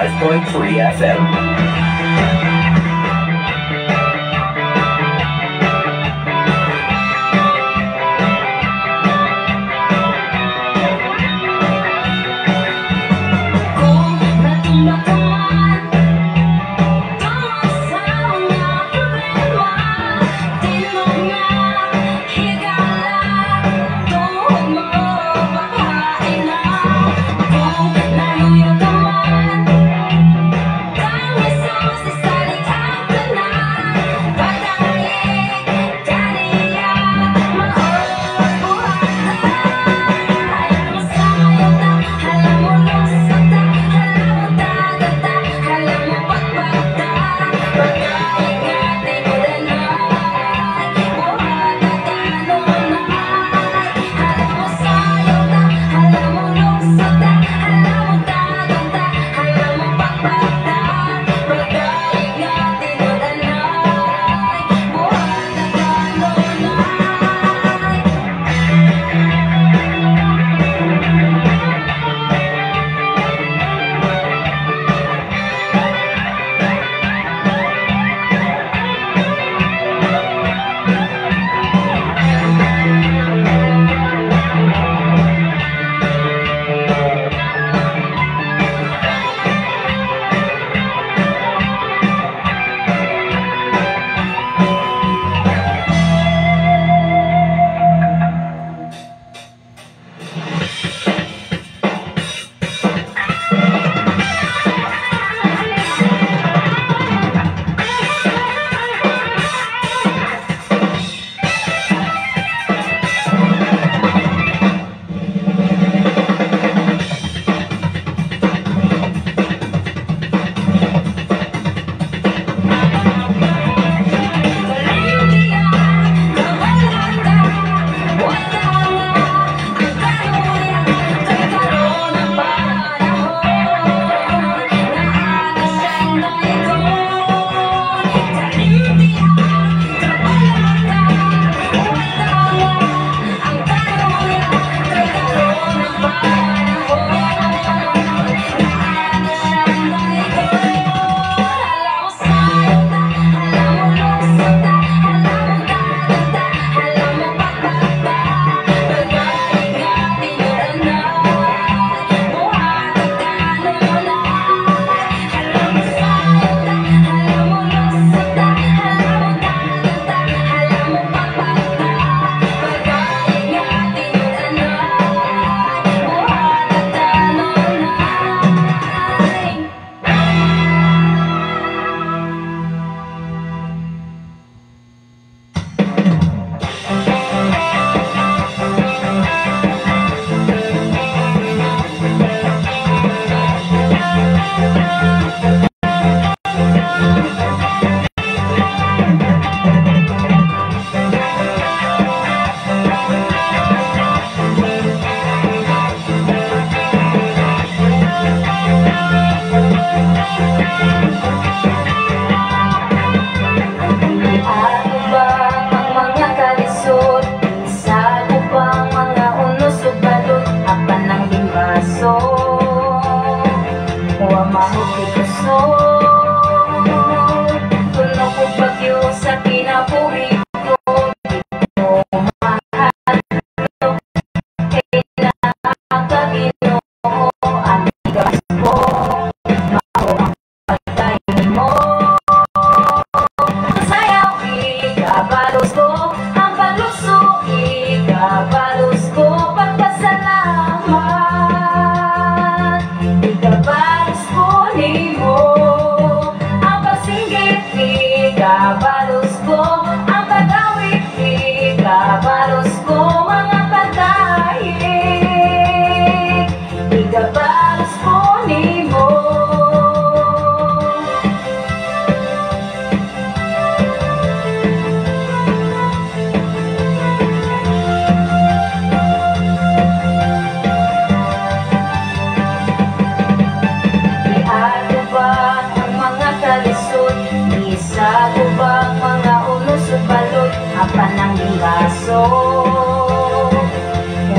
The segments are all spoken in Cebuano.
105.3 FM.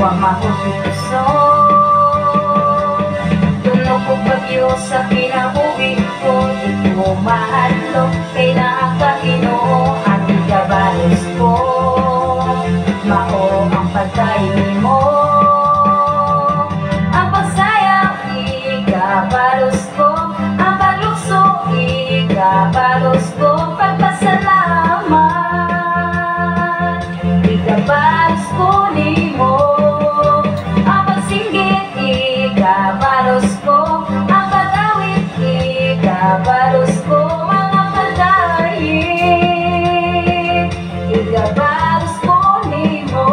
Wa mahutuso. Tuno ko bagyo Sa kinabuhi ko, di ko mahadlok, kay naa ka, Ginoo, ang ikabalos ko. Mao ang pagkain nimo. Ang pagsayaw, ikabalos ko. Ang paglukso, ikabalos ko. Pagpasalamat, ikabalos ko nimo. Ang pagsinggit, ikabalos ko. Ang pag-awit, ikabalos ko. Mga pagdayi, ikabalos ko nimo.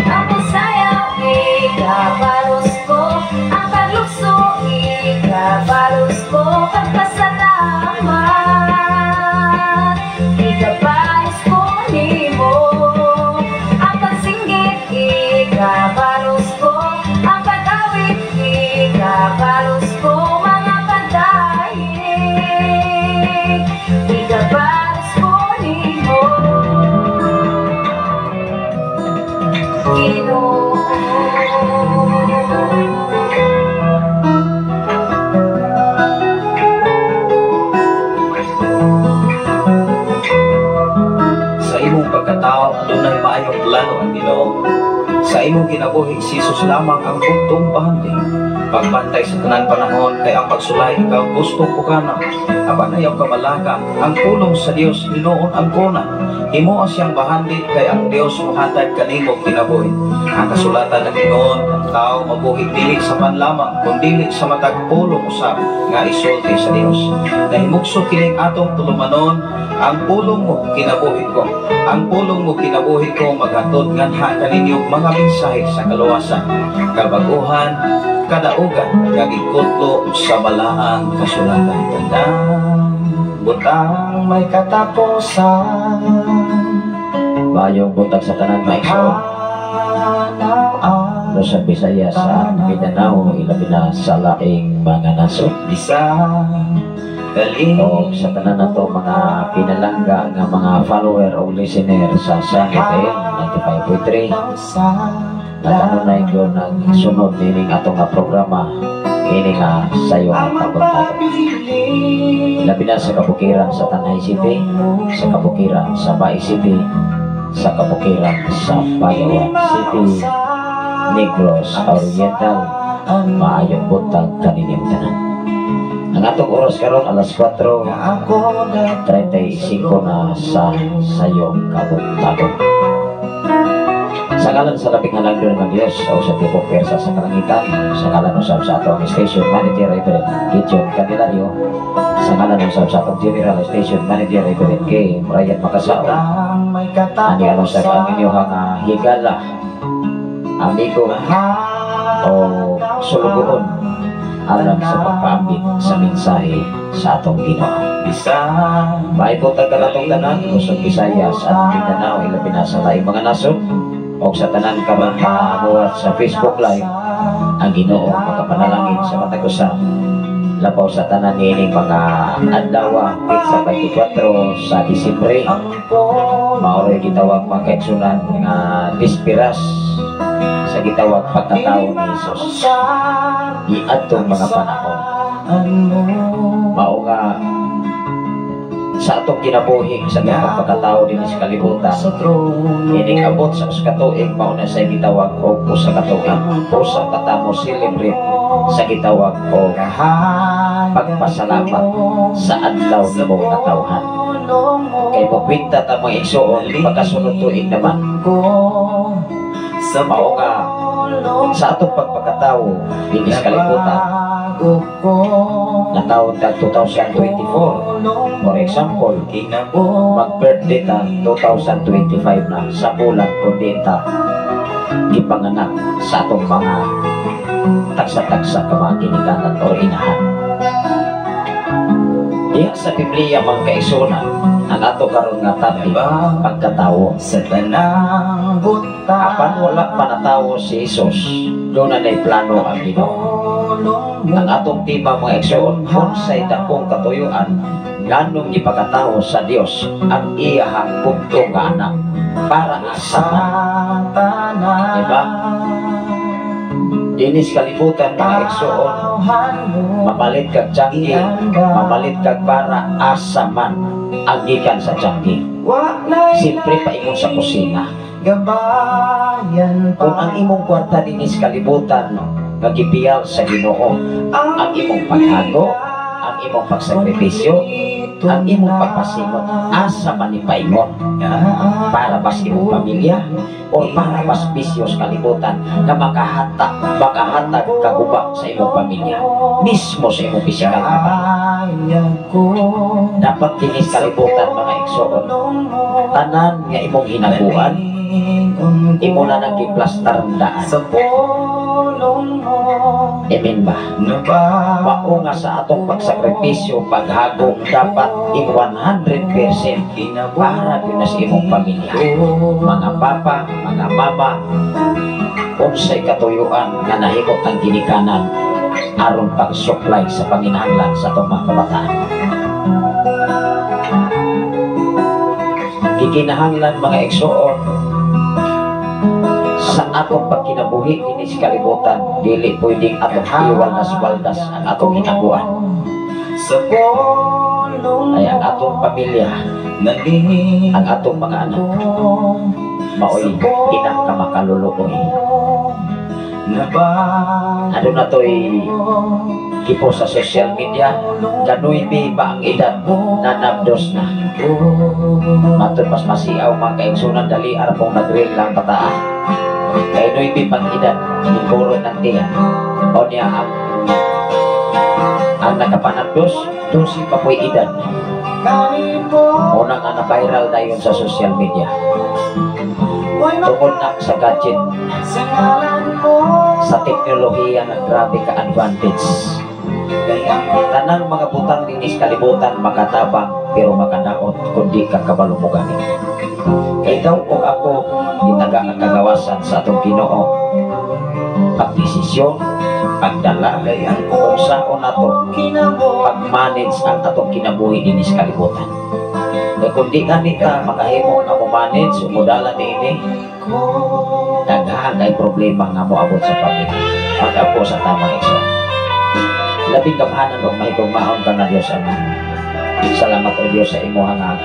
Ang pagsayaw, ikabalos ko. Ang paglukso, ikabalos ko. Pagpasalamat, ikabalos ko nimo. Ang pagsinggit, ikabalos ko. Ang pag-awit, ikabalos ko. Mga pagdayi, ikabalos ko nimo. Ginoo. Sa imong pagkatao, adunay maayong plano ang Ginoo. Sa imong kinabuhi, si Jesus lamang ang buntong bahandi. Pagbantay sa tanan panahon, kay ang pagsulay ikaw gustong pukana. Apan ayaw kabalaka, ang pulong sa Dios hinuon ang kuna. Himoa siyang bahandi, kay ang Dios muhatag kanimo kinabuhi. Ang kasulatan ng Ginoo, ang tao mabuhi dili sa panlamang, kundili sa matag pulong usab nga isulti sa Dios. Nahimugso kining atong tulumanon, ang pulong mo kinabuhi ko. Ang pulong mo kinabuhi ko maghatod nganha kaninyo mga mensahe sa kaluwasan, kabaguhan, kadaugan, nga gikutlo sa balaang kasulatan. Tandang butang may katapusan. Maayong buntag sa tanan, maigsoon. Luzon, Visayas at Mindanao, ilabi na sa laing mga nasod. Bisan galing O sa tanan nato mga pinalangga nga mga follower o listener sa Sun FM 95.3, natanunay ko ng sunod nining atong nga programa ini nga sayo nga kabuntagon. Ilabi na sa kabukiran sa Tanay City, sa kabukiran sa Bais City, sa kabukiran sa Bayawan City, Negros Oriental, maayong buntag kaninyong tanan. Ang atong oras karon alas 4:35 na sa sayong kabuntagon. Sa ngalan sa labing halangdon ng Diyos o sa tibok pwersa sa kalangitan, sa ngalan usab sa atong station manager Reverend Gideon Candelario, sa ngalan usab sa atong general station manager Reverend K. Ryan Makasao, ani ano sa ang inyong higala, amigo o sulugoon alang sa pagpaambit sa mensahe sa atong Ginoo. May buntag kanatong tanan, Luzon, Visayas at Mindanao, ilabi na sa laing mga nasod, o sa tanan karon maamuat sa Facebook Live, ang Ginoo makapanalangin sa matag usa. Labaw sa tanan niining mga adlaw, petsa 24 sa Disyembre, maoray gitawag mga kaigsunan nga dispiras sa gitawag pagkatao ni Jesus iadtong mga panahon. Mao nga sa atong kinabuhi sa atong pagkatao dinhi sa kalibutan, ining abot sa usa ka tuig mao na sa gitawag og usa ka tuig, usa ka tamo celebrate sa gitawag og pagpasalamat sa adlaw nimong natawhan. Kay mokwenta ta mga igsoon pagkasunod tuig naman. Mao nga sa atong pagpakatao dinhi sa kalibutan, natawon tag 2024, for example, mag-birthday ta 2025 na sa bulan kundi ta gipanganak sa atong mga tagsa-tagsa ka mga ginikanan o inahan. Diha sa Biblia, mga kaigsuonan, ang ato karon nga topic, pagkatawo. Sa tanang butang. Apan wala pa natawo si Jesus, duna nay plano ang Ginoo. Ang atong tema, mga igsoon, unsay dakong katuyuan nganong gipakatawo sa Dios ang iyahang bugtong nga anak para asa man? Diba? Dinis kalibutan, mga igsoon, mamalit kag tiyanggi, mamalit kag para, asa man ang gikan sa tiyanggi? Siyempre paingon sa kusina. Gabayan pa. Kung ang imong kwarta dinis kalibutan nga gipiyal sa Ginoo, ang imong paghago, ang imong pagsakripisyo, ang imong pagpasimot, asa man ni paingon? Para ba sa imong pamilya or para ba sa bisyo sa kalibutan nga makahatag kaguba sa imong pamilya, mismo sa imong pisikal nga balay? Dapat dinis kalibutan, mga igsoon, tanan nga imong hinaguan, imo na nang giplastar daan. Sa pulong mo. Amen ba? Mao nga sa atong pagsakripisyo, paghago, dapat in 100% para gyud na sa imong pamilya. Mga papa, mga mama, unsay katuyuan nga nahimo ang ginikanan aron pag-supply sa panginahanglan sa atong mga kabataan? Gikinahanglan, mga igsoon, sa atong pagkinabuhi dinhi sa kalibutan, dili pwedeng atong iwaldas-waldas ang atong hinaguan. Sa pulong. Ay ang atong pamilya, ang atong mga anak, maoy pinakamakaluluoy. Ano na to'y kipo sa social media, ganuy ba ang edad, nanabdos na. Matod pas masiaw, mga kaigsunan, dali arapong nag-reel lang bataa. Kay nuibi pang edad, hingkurot ng tiyan. O niya ang nakapanabdos, 12 pa po'y edad. Una nga na-viral dayon sa social media. Tungod na sa gadget, sa teknolohiya nga grabe ka advantage. Tanang mga butang dinis kalibutan makatabang pero makadaot kung di ka kabalo mo gamit. Ikaw o ako, gitaga ang kagawasan sa atong Ginoo. Pagdesisyon, pagdala, kung saan nato, pag-manage ang atong kinabuhi dinis kalibutan. Kaya kung di ka nita makahimo nga mo manage o modala niini, daghan kay problema nga moabot sa pamilya. Pag-apo sa tamang igsoon. Labing gamhanan og mahigugmaon ka nga Dios Ama. Salamat, o Dios, sa imuha nga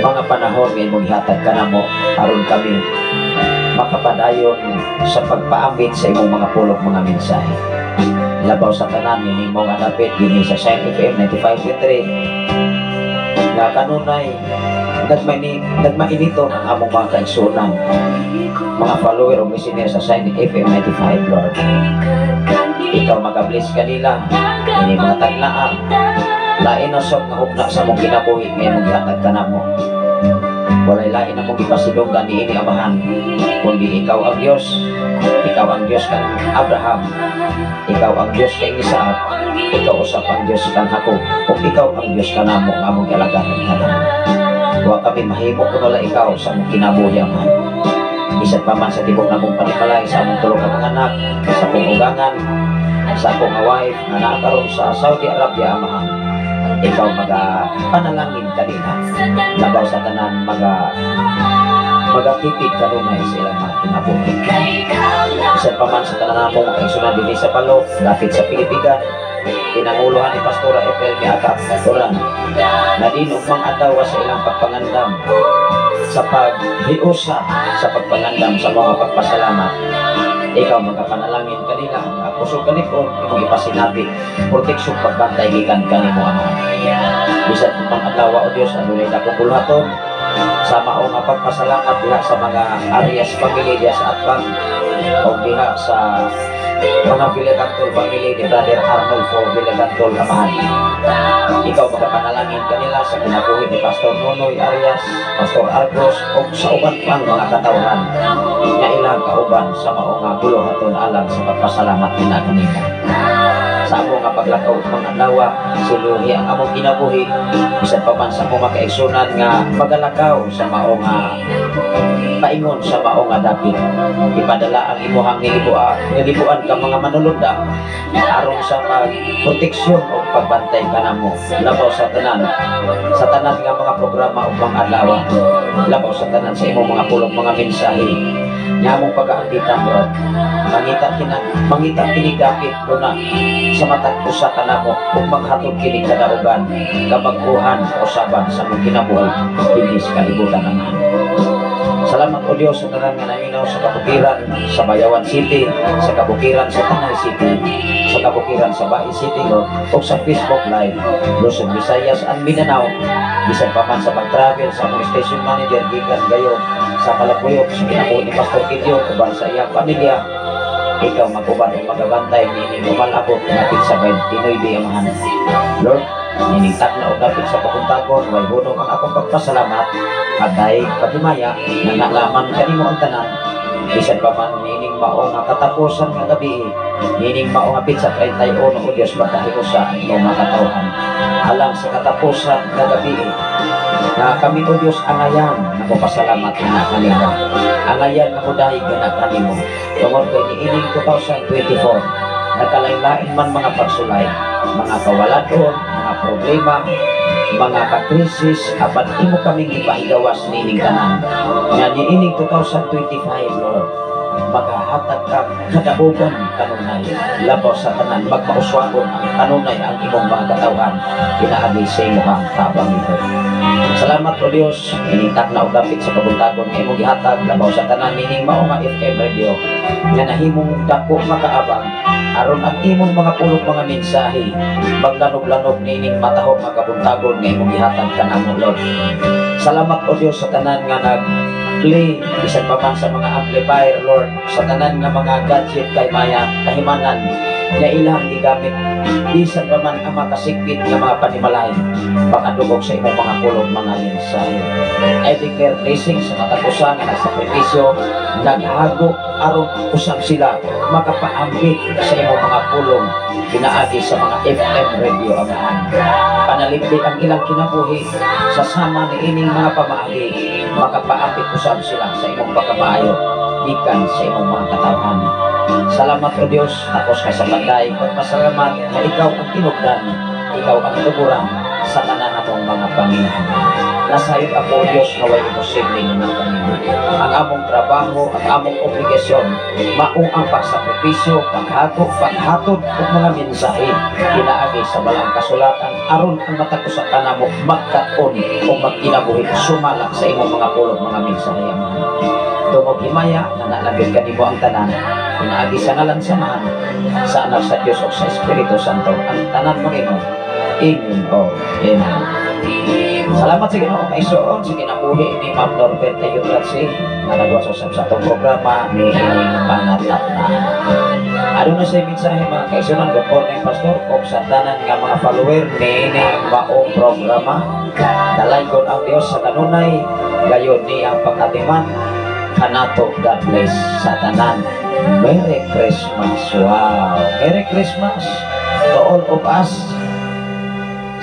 mga panahon nga imong gihatag kanamo aron kami makapadayon sa pagpaambit sa imong mga pulong, mga mensahe. Labaw sa tanan ini mo nga dapit dinhi sa Shine FM 95.3 nga kanunay nagmainiton ang among mga kaigsuonan, mga follower o listener sa Shine FM 95, Lord. Ikaw magabless kanila ini mga tagnaa. Lain na sob nga hugna sa among kinabuhi nga imong gihatag kanamo. Walay lain among gipasidunggan niini, Amahan, kundi ikaw ang Dios. Ikaw ang Dios kang Abraham, ikaw ang Dios kang Isaac, ikaw usab ang Dios kang Jacob, ug ikaw ang Dios kanamo nga among gialagaran karon. Wa kami mahimo kung wala ikaw sa among kinabuhi, Amahan. Bisan pa man sa tibok namong panimalay, sa among tulo ka mga anak, sa akong ugangan, sa akong nga wife nga naa karon sa Saudi Arabia, Amahan, ikaw maga panalangin kanila. Labaw sa tanan, magatipid kanunay sa ilang mga kinabuhi. Bisan pa man sa tanan namong mga kaigsuonan dinhi sa Palo, dapit sa Pilipigan, pinanguluhan ni Pastora Ethel Miakap Turan, na dinugmang adlaw sa ilang pagpangandam, sa paghiusa sa pagpangandam sa mga pagpasalamat, ikaw magapanalangin kanila nga kusog kalikon imong ipasinabi, proteksyon, pagbantay gikan kanimo, Ama. Bisan kung pang adlaw, o Dios, adunay dakong buluhaton sa mao nga pagpasalamat diha sa mga Arias family diha sa Atbang o diha sa mga Villagantol family ni Brother Arnolfo Villagantol, Amahan. Ikaw magapanalangin kanila sa kinabuhi ni Pastor Nonoy Arias, Pastor Argos o sa uban pang mga katawhan nga ilang kauban sa mao nga buluhaton alang sa pagpasalamat nila kanimo. Sa amo nga paglakaw mga adlaw, siluhi ang among kinabuhi bisan pa man sa among mga kaigsunan nga magalakaw sa mao nga paingon sa mao nga dapit. Ipadala ang imuhang nilibuan ka mga manulunda aron sa pagproteksyon o pagbantay kanamo labaw sa tanan nga mga programa ug mga adlaw, labaw sa tanan sa imong mga pulong, mga mensahe nga among pagaambitan, Lord. Mangita kini dapit una sa matag usa kanamo ug maghatod kini kadaugan, kabag-uhan o saban sa among kinabuhi dinhi sa kalibutan, Amahan. Salamat, O Diyos, sa tanan nga naminaw sa kabukiran sa Bayawan City, sa kabukiran sa Tanay City, sa kabukiran sa Bai City, Lord, o sa Facebook Live, Luzon, Visayas, and Mindanao, bisan pa man sa pag-travel sa among station manager gikan gayon sa Kalapuyok, sa kinabuhi ni Pastor Gideon uban sa iyang pamilya. Ikaw mag-uban o magabantay nining lumalabot ngapit sa 29, Amahan. Lord, nining takna o dapit sa kabuntagon, way hunong ang akong pagpasalamat, pagdayeg, paghimaya, nga nalaman kanimo ang tanan. Bisan pa man nining mao nga katapusan nga gabi, nining mao nga pitsa 31, O Diyos, pagkahiusa ang iyong mga katawhan. Alang sa katapusan nga gabi, nga kami, O Diyos, angayan nga mopasalamat na kanimo. Angayan nga modayeg na kanimo. Tungod kay niining 2024, nagkalain-lain man mga pagsulay, mga kawaladon, mga problema, mga kakrisis, apan imo kaming ipahigawas niining tanan. Nga niining 2025, Lord, makahatag ka kadaugan kanunay, labaw sa tanan, magmauswagon ang kanunay ang imong mga katawhan, pinaagi sa imong tabang ito. Salamat, O Dios, ining takna og dapit sa kabuntagon nga imong gihatag, labaw sa tanan nining mao nga FM radio nga nahimong dako makaabang aron ang imong mga pulong, mga mensahe maglanog-lanog nining matahom nga kabuntagon nga imong gihatag kanamo, Lord. Salamat, O Dios, sa tanan nga nag play bisan pa man sa mga amplifier, Lord, sa tanan nga mga gadget kay maya kahimanan nga ilang gigamit bisan pa man ang makasikpit nga mga panimalay makadugog sa imong mga pulong, mga mensahe. I declare blessing sa matag usa nga nagsakripisyo, naghago aron usab sila makapaambit sa imong mga pulong pinaagi sa mga FM radio, Amahan. Panalipdi ang ilang kinabuhi sa sama ni ining mga pamaagi, makapaambit usab sila sa imong pagkamaayo gikan sa imong mga katawhan. Salamat, O Diyos, tapos ka sa pagdayeg pagpasalamat na ikaw ang tinubdan, ikaw ang tuburan sa tanan namong mga panginahanglan. Nasayod ako, O Diyos, nga way imposible nga kanimo. Ang among trabaho, ang among obligasyon, mao ang pagsakripisyo, paghato, paghatod ug mga mensahe pinaagi sa balaang kasulatan aron ang matag usa kanamo magkat-on o magkinabuhi sumala sa imong mga pulong, mga mensahe, Amahan. Tungod himaya na nalagyan kanimo ang tanan, pinaagi sa ngalan sa Amahan, sa Anak sa Dios ug sa Espiritu Santo ang tanan, Panginoon. Amen o Amen. Salamat sa Ginoo, kaigsoon, sa kinabuhi ni Ma'am Norberta Yutratsi na nagwasosap sa atong programa ni ining pangatatna. Ano na sa mensahe, mga kaigsunan? Good morning, Pastor, o sa tanan nga mga follower ni ining maong programa. Dalaygon ang Dios sa kanunay, gayon ni ang pagkatiman kanato. God bless sa tanan. Merry Christmas. Wow. Merry Christmas to all of us.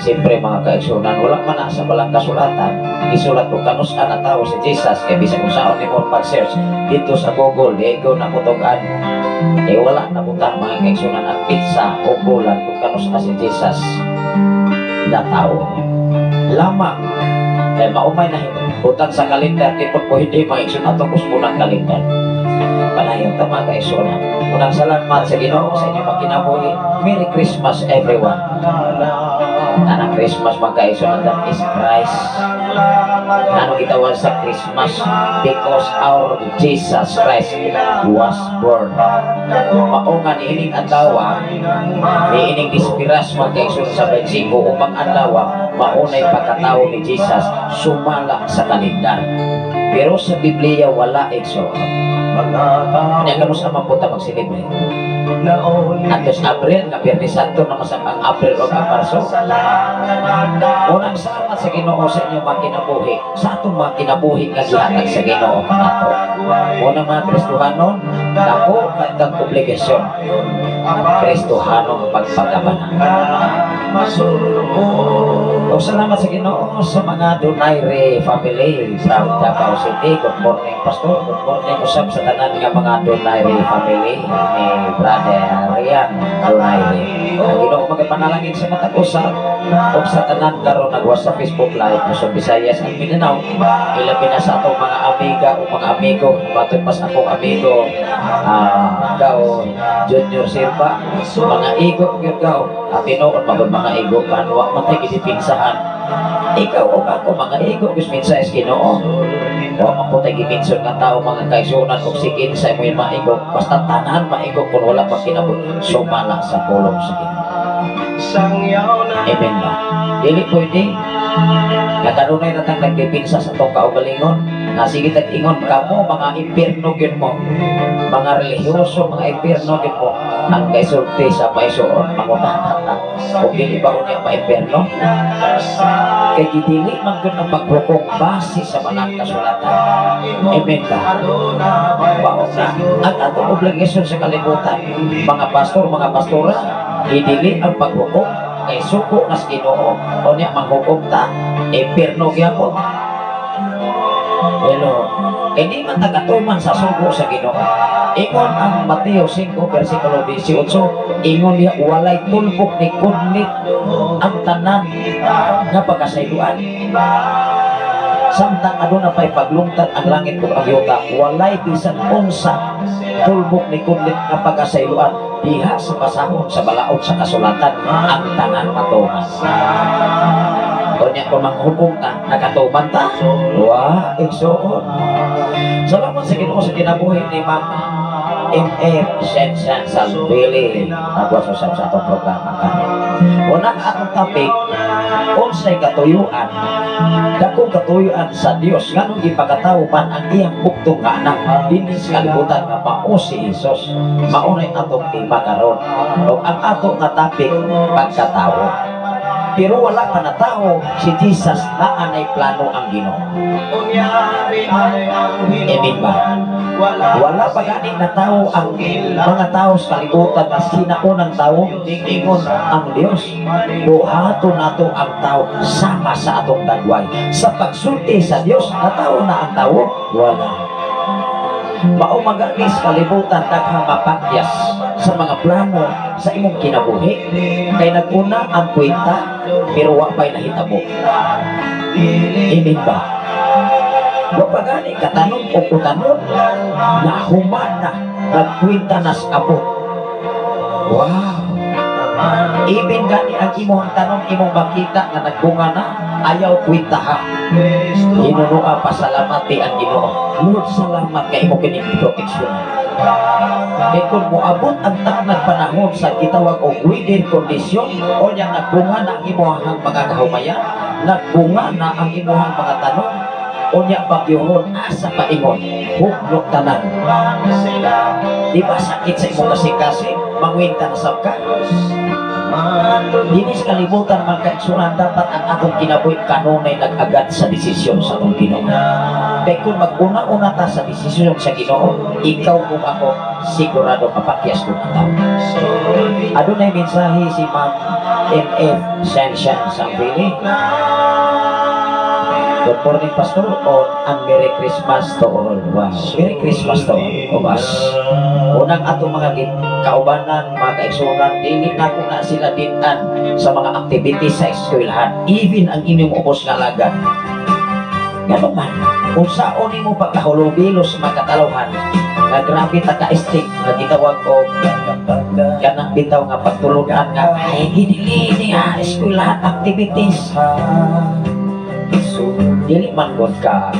Siyempre, mga kaigsunan, wala man na sa balaang kasulatan isulat ko kanus-a na tao si Jesus, kay bisan kung saan nimo pag-search dito sa Google, di na mutugan. Eh wala na butang, mga kaigsunan, ang petsa o bulan kung kanus-a si Jesus na tao. Lamang kay maumay na butang sa kalendar, di po hindi, mga kaigsunan, atong usbunan kalendar. Panayon ta, mga kaigsunan. Unang salamat sa Ginoo sa inyong magkinabuhi. Merry Christmas, everyone. Anang Christmas, mga kaigsunan, that is Christ. Ano gitawag sa Christmas? Because our Jesus Christ was born. Mao nga niining adlaw, niining dispiras, mga kaigsunan, sa 25 upang adlaw, maunay pagkatao ni Jesus sumala sa kalendar. Pero sa Biblia wala, igsoon. Mga tao Kanya kanus-a man po ta mag-celebrate? Na oli Antos April, nga Biyernes Santo na masang ang April o ang Marso. Unang salamat sa Ginoo sa inyong mga kinabuhi, sa atong mga kinabuhi nga gihatag sa Ginoo kanato. Unang mga Kristohanon, dako kang obligasyon. Kristohanong pagpagabana. O salamat sa Ginoo sa mga Donaire family from Davao City. Good morning, Pastor. Good morning usab sa tanan nga mga Donaire family ni Brother Rian Donaire. Ang Ginoo magapanalangin sa matag usa ug sa tanan karon nagwas sa Facebook Live Luzon, Visayas ug Mindanao. Ilabi na sa atong mga amiga o mga amigo, matod pas akong amigo Gao Junior Silva, mga igo gyud gao. At tinuod magud mga igo kan wa man tay gidipinsahan. Ikaw o ako, mga igo gyud mensahe sa Ginoo. Wa man po tay giminson nga tao, mga kaigsuonan, og sige sa imo yung maigo, basta tanan maigo kung wala pa kinabuhi sumala sa pulong sa Ginoo. Amen ba? Dili pwede nga kanunay na tang nagdipinsa sa atong kaugalingon nga sige tag ingon kamo mga impierno gyud mo, mga relihiyoso, mga impierno gyud mo. Ang kaisulti sa maisuon, mangutana ta kung dili ba unya ma-impierno kay gidili man gyud ang paghukom base sa banal kasulatan. Amen ba? Mao na ang atong obligasyon sa kalibutan, mga pastor, mga pastora, idili ang paghukom kay suko nas Ginoo. Unya manghukom ta, impierno gyapon. Hello. Kay di man tagatuman sa sugo sa Ginoo. Ingon ang Mateo 5 versikulo 18, ingon niya walay tulbok ni kudlit ang tanan nga pagkasayloan. Samtang aduna pa'y paglungtad ang langit ug ang yuta, walay bisan unsa tulbok ni kudlit nga pagkasayloan diha sa basahon sa balaod sa kasulatan, ang tanan matuman. Unya kung manghukom ta, nakatuman ta? Wa, igsoon. Salamat sa Ginoo sa kinabuhi ni Ma'am M.F. Shensan Salvili. Nagwas usab sa atong programa ka. Una atong topic, unsay katuyuan, dakong katuyuan sa Dios nganong gipakatawo man ang iyang bugtong nga anak dinhi sa kalibutan nga mao si Jesus? Mao nay atong tema karon. Ug ang ato nga topic, pagkatawo. Pero wala pa natawo si Jesus, naa nay plano ang Ginoo. Amen ba? Wala pa gani natawo ang mga tao sa kalibutan na sinaunang tao, ingon ang Dios, "Buhaton nato ang tao sama sa atong dagway." Sa pagsulti sa Dios, natawo na ang tao? Wala. Mao magani sa kalibutan daghang mapakyas sa mga plano sa imong kinabuhi kay naguna ang kwenta pero wa pa'y nahitabo. Amen ba? Wa pa gani katanom o utanon, nahuman na, nagkwenta na sa abot. Wow! Ibin gani ang imong tanom, imong makita nga nagbunga na, ayaw kwenta ha. Hinunoa pasalamati ang Ginoo. Lord, salamat kay imo kining proteksyon. Kay kung moabot ang taknang panahon sa gitawag og weather condition o nya nagbunga na ang imuhang mga kahumayan, nagbunga na ang imuhang mga tanom, unya bagyuhon, asa paingon, hugnok tanan. Di ba sakit sa imong kasing-kasing, mangwinta na sab ka? Dinhi sa kalibutan, mga kaigsuonan, dapat ang atong kinabuhi kanunay nag-agad sa desisyon sa atong Ginoo. Kay kung mag-una-una ta sa desisyon sa Ginoo, ikaw kung ako, sigurado mapakyas kung ang tao. Adunay mensahe si Ma'am MF Senshan Sambili. Good morning, Pastor, on and Merry Christmas to all. Wow. Merry Christmas to all of us. Unang atong mga kaubanan, mga kaigsuonan, dili nako na sila dinan sa mga activities sa eskwelahan. Even ang inyong ubos nga alagad. Ngano man, unsaon nimo pagkahulubilo sa mga katawhan, nga grabe ta ka-strict nga gitawag og kanang bitaw nga pagtulunan nga ay gidili niya eskwelahan activities, dili man gud ka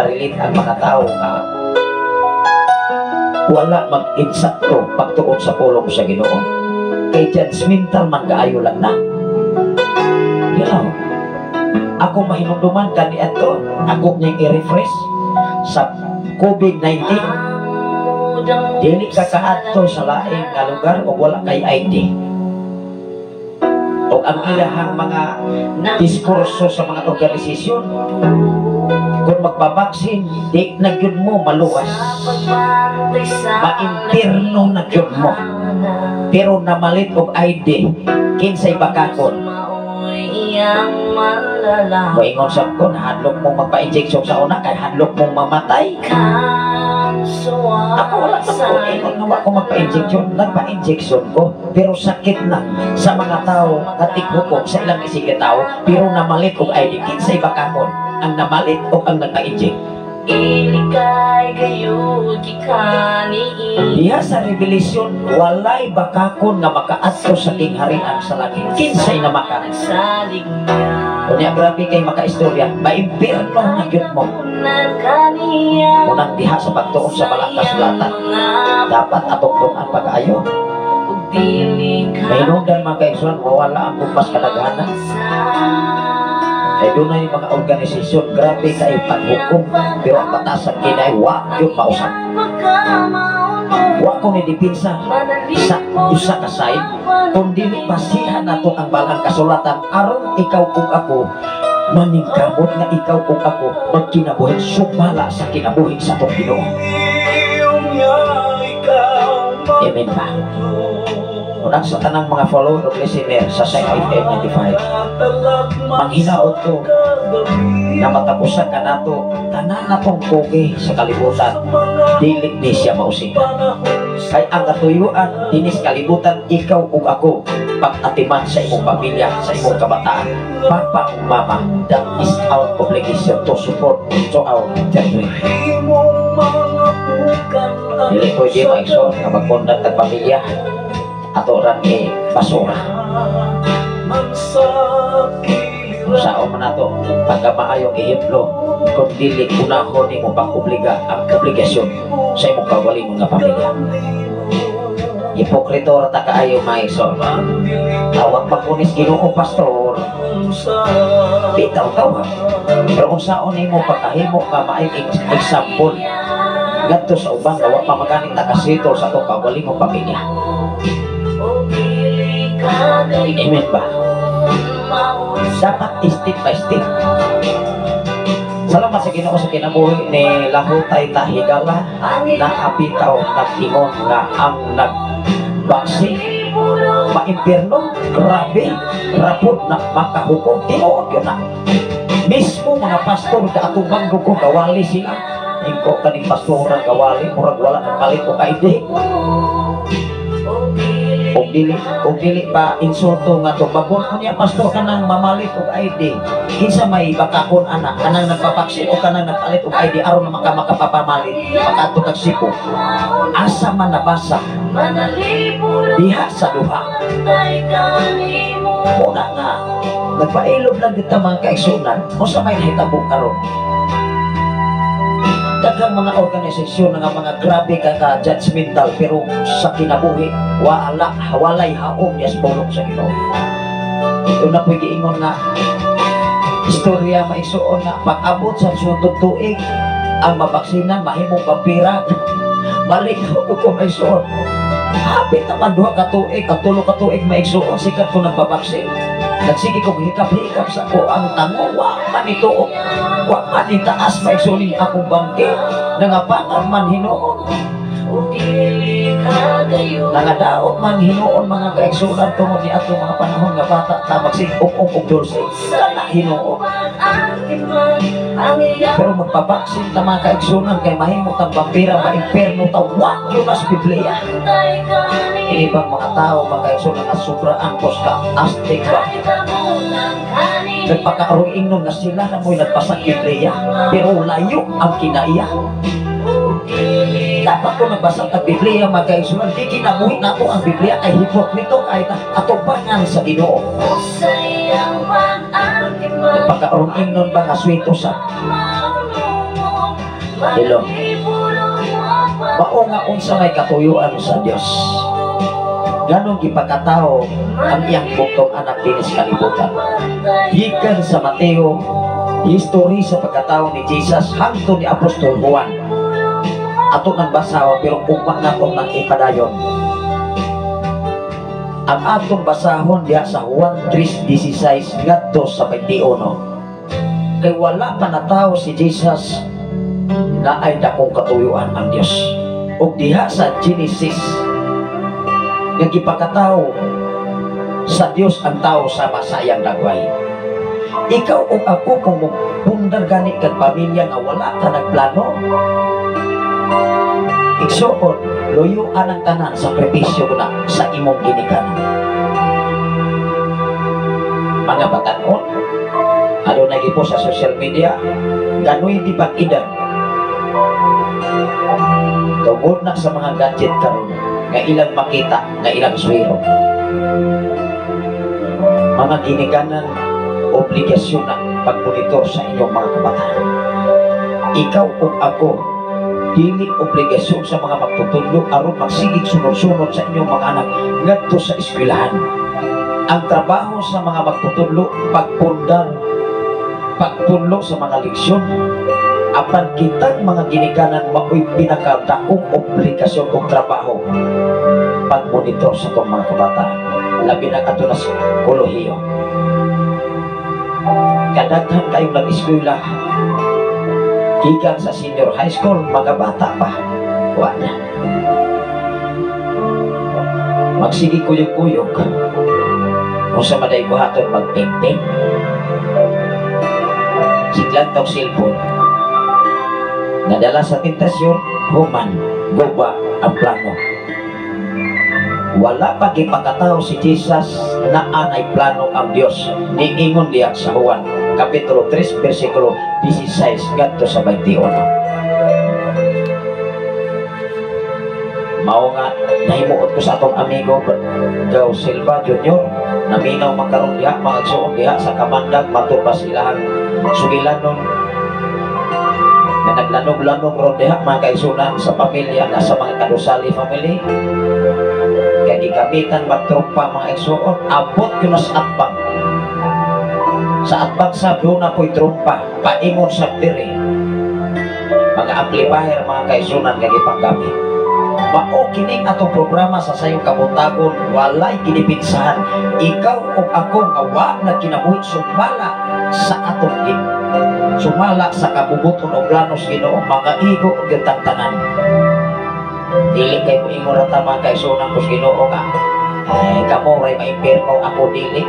relate ang mga tao nga wala mag-insakto pagtuon sa pulong sa Ginoo kay judgmental man kaayo lang na. Ako mahinumduman kaniadto, ako niyang i-refresh sa COVID-19. Dili ka kaadto sa laing nga lugar og wala kay ID. O ang ilahang mga diskurso sa mga organisasyon, kung magpabaksin, di na gyud mo maluwas. Maimpirno na gyud mo. Pero namalit og ID, kinsay bakakon? Moingon sa ko, hadlok mo magpa-injection sa una kay hadlok mong mamatay. Ako wala sa ko ingon nga wa ko magpa-injection, nagpa-injection ko, pero sakit na sa mga tao nga tighukom sa ilang isig tao, pero namalit og ID, kinsay bakakon? Ang namalit o ang nagpa-inject? Ilikay kayo gikani. Diha sa Revelation, walay bakakon nga makaadto sa kingharian sa langit. Kinsay namaka? Nagsalig niya. Unya grabe kay makaistorya, maimpirno na gyud mo. Kaniya. Unang diha sa pagtuon sa balang kasulatan, dapat atong tuon pag-ayo. Mainungdan, mga kaigsoon, mawala ang kumpas kadaghanan. Kay dunay mga organisasyon, grabe kay paghukom, pero ang batasan kinay wa gyud mausap. Wa ko ni dipinsa sa usa ka side, kung dili basihan nato ang balang kasulatan aron ikaw ug ako maningkamot nga ikaw ug ako magkinabuhi sumala sa kinabuhi sa atong Ginoo. Amen ba? Unang sa tanang mga follower o listener sa Site FM 95, manghinaot ko na matapusan ka nato tanan natong kugi sa kalibutan, dili ni siya mausikan. Kay ang katuyuan dinis kalibutan, ikaw ug ako pag-atiman sa imong pamilya, sa imong kabataan, papa ug mama, that is our obligation to support to our children. Dili pwede, mga igsoon, nga mag-conduct ang pamilya ato ra ni basura. Unsaon man nato pagka maayong ehemplo kung dili unahon nimo pag-obliga ang obligasyon sa imong kaugalingon nga pamilya? Hipokrito ra ta kaayo, mga igsoon. Tawag pakunis Ginoo, pastor. Bitaw tawa. Pero unsaon nimo pagkahimo nga maayong example ngadto sa uban nga wa pa maganit ta kasitol sa atong kaugalingong pamilya? Amen ba? Dapat step by step. Salamat sa Ginoo sa kinabuhi ni Lahutay Tahigala na abitaw nag-ingon nga ang nagbaksin maimpirno, grabe rapod na makahukom. Tinuod yun na mismo mga pastor kaatubang ko gawali sila. Ingko kaning pastor ang gawali, murag wala nagpalit og ID. Og dili pa insulto nga tubagon unya, pastor, kanang mamalit og ID, kinsa may bakakon ana, kanang nagpabaksin o kanang nagpalit og ID aron na makapapamalit makaadto kag Cebu? Asa man nabasa diha sa duha? Muna nga nagpailob lang dito, mga kaigsunan, unsa may nahitabo karon. Daghang mga organisasyon nga mga grabe ka ka judgmental, pero sa kinabuhi wala, walay haom niya sa pulong sa Ginoo. Ito na po'y giingon nga istorya, maigsuon, nga pag-abot sa sunod tuig ang mabaksinan mahimong vampira. Malikaw ko, maigsuon. Hapit naman 2 ka tuig at 3 ka tuig, maigsuon, sikat ko nagbabaksin. Nagsige kong hikap-hikap sa ko ang tango, wa man ito, wa man itaas, maigsuon, akong bangke. Nangapangan man hinuon. Nangadaot man hinuon, mga kaigsunan, tungod ni atong mga panahon nga bata ta magsigok og dulce. Kana hinuon. Pero magpabaksin ta, mga kaigsunan, kay mahimo tang vampira, maimperno ta, wa gyud nas Biblia. Ini bang mga tao, mga kaigsunan, nga sobraan pos ka astig ba? Nagpakaarong ingnon nga sila na mo'y nagpasag Biblia, pero layo ang kinaiya. Dapat ko nagbasa ang Biblia, mga kaigsunan, di kinabuhi nato ang Biblia kay hipokrito kahit atubangan sa Ginoo. Nagpakaarong ingnon ba nga swito sa Hello. Mao nga unsa may katuyuan sa Dios. Nganong gipakatao ang iyang bugtong anak dinhi sa kalibutan? Gikan sa Mateo, history sa pagkatao ni Jesus hangtod ni Apostol Juan. Ato nang basahon, pero ugma nato nang ipadayon. Ang atong basahon diha sa Juan 3:16 ngadto sa 21. Kay wala pa natawo si Jesus, naay dakong katuyuan ang Dios. Ug diha sa Genesis nga gipakatao sa Dios ang tao sama sa iyang dagway. Ikaw ug ako, kung mupundar gani kag pamilya nga wala ka nagplano, igsuon, luyuan ang tanan, sakripisyo ko na sa imong ginikanan. Mga batanon, adunay gipo sa social media, ganoy di pag edad. Tungod na sa mga gadget karon nga ilang makita, nga ilang swero. Mga ginikanan, obligasyon na pagmonitor sa inyong mga kabataan. Ikaw ug ako, dili obligasyon sa mga magtutudlo aron magsigig sunod-sunod sa inyong mga anak ngadto sa eskwelahan. Ang trabaho sa mga magtutudlo, pagpundar, pagtunlo sa mga leksyon. Apan kitang mga ginikanan, mao'y pinakadakong obligasyon ug trabaho, pagmonitor sa itong mga kabataan, labi na ato na sa kolehiyo. Kadaghan kayong nag-eskwela gikan sa senior high school, mga bata pa, wa na magsige kuyog-kuyog kung sa maday buhaton, magpingping siglan tog cellphone, nadala sa tentasyon, human guba ang plano. Wala pa gipakatao si Jesus, na anay plano ang Dios. Niingon diya sa Juan Kapitulo 3 versikulo 16 ngadto sa 21. Mao nga nahimuot ko sa atong amigo Gao Silva Jr. Naminaw man karon diha, mga igsuon, diha sa Kamandag, matud pa silahang sugilanon nga naglanog-lanog ron diha, mga kaigsunan, sa pamilya na sa mga Kadusali family, kay gigamitan magtrumpa, mga igsuon, abot yun sa atbang. Sa atbang sa na po'y trumpa, paingon sa diri, mga amplifier, mga kaigsunan, nga gipanggamit. Mao kining atong programa sa Sayong Kabuntagon, walay ginipinsahan. Ikaw ug ako nga wa na kinabuhi sumala sa atong sumala sa kabubuton o plano sa Ginoo, mga igo ug tanan. Dili kay moingon ra ta, mga kaigsunan ko sa Ginoo, nga ay kamo ray maimpierno, ako dili.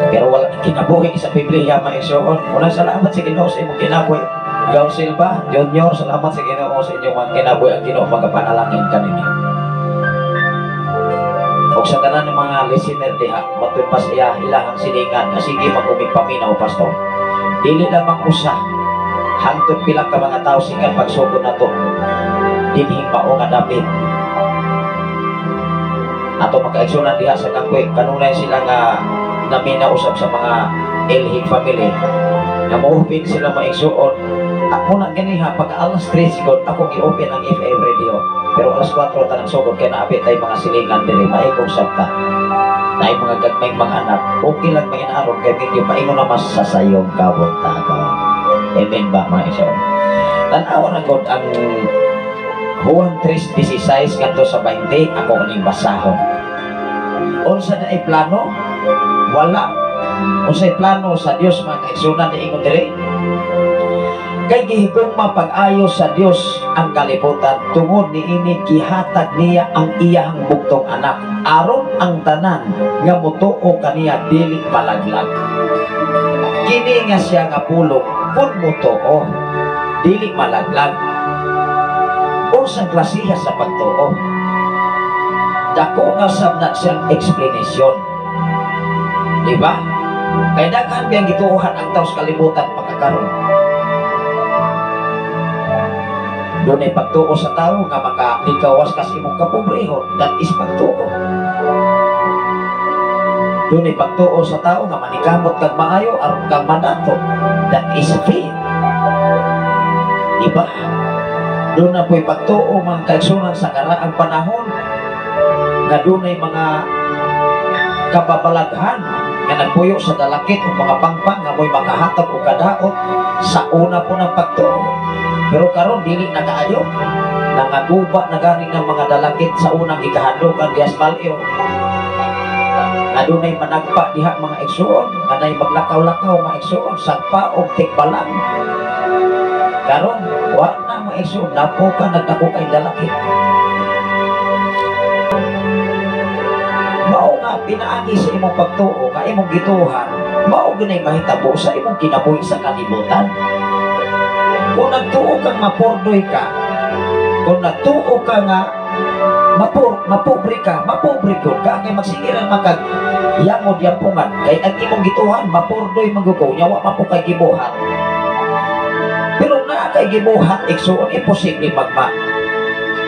Pero wala kinabuhi sa Biblia, mga igsoon. Unang salamat sa Ginoo sa imong kinabuhi. Gaw Silva Junior, salamat sa Ginoo sa inyong mga kinabuhi. Ang Ginoo magapanalangin kaninyo. Ug sa tanan ng mga listener diha, matud pa siya ilahang silingan nga sige mag paminaw, pastor. Dili lamang usa, hangtod pila ka mga tao sikan pagsugod nato dinhing mao nga dapit. Ato makaigsunan diha sa Kangkoy, kanunay sila nga naminaw usab sa mga Elhig family nga mo-open sila, maigsuon. Ako na ganiha, pag alas 3 sigod ako gi-open ang FM radio, pero alas 4 ta sugod kay naabi tay mga silingan diri, maikog sabta na mga gagmayng mga anak. Okay lang mga aron kay medyo paingon na mas sa Sayong Kabuntagon. Amen ba, mga igsoon? Tan-awa na god ang Juan 3:16 ngadto sa 20. Ako kaning basahon. Unsa na ay plano? Wala. Unsay plano sa Dios, mga kaigsunan? Niingon diri, kay gihigugma pag-ayo sa Dios ang kalibutan, tungod niini gihatag niya ang iyang bugtong anak, aron ang tanan nga motuo kaniya dili malaglag. Kini nga siya nga pulong, kun motuo, dili malaglag. Unsang klasiha sa pagtuo? Dako nga sab na siyang explanation, di ba? Kay daghan biyang gituohan ang tao sa kalibutan pagkakaroon. Dunay pagtuo sa tao nga makalikawas ka sa imong kapobrehon, that is pagtuo. Dunay pagtuo sa tao nga manikamot kag maayo aron kang madato, that is faith. Di ba? Duna po'y pagtuo, mga kaigsunan, sa karaang panahon. Nga dunay mga kababalaghan nga nagpuyo sa dalakit o mga pangpang nga mo'y makahatag og kadaot sa una po ng pagtuo. Pero karon dili na kaayo. Nangaguba na gani ng mga dalakit sa unang gikahandog ang Dias Balyo. Nga dunay managpa diha, mga igsuon, nga nay maglakaw-lakaw, mga igsuon, sagpa og tikbalang. Karon wa na, mga igsuon, napo ka nagdako kay dalakit. Mao nga pinaagi sa imong pagtuo nga imong gituhan, mao ginay mahitabo sa imong kinabuhi sa kalibutan. Kung nagtuo kang mapurdoy ka, kung nagtuo ka nga mapobre ka, mapobre gyud ka, kay magsigiran man kag yamod yampungan, kay ang imong gituhan mapurdoy man gyud nya wa man po kay gibuhat. Pero naa kay gibuhat, igsuon, imposible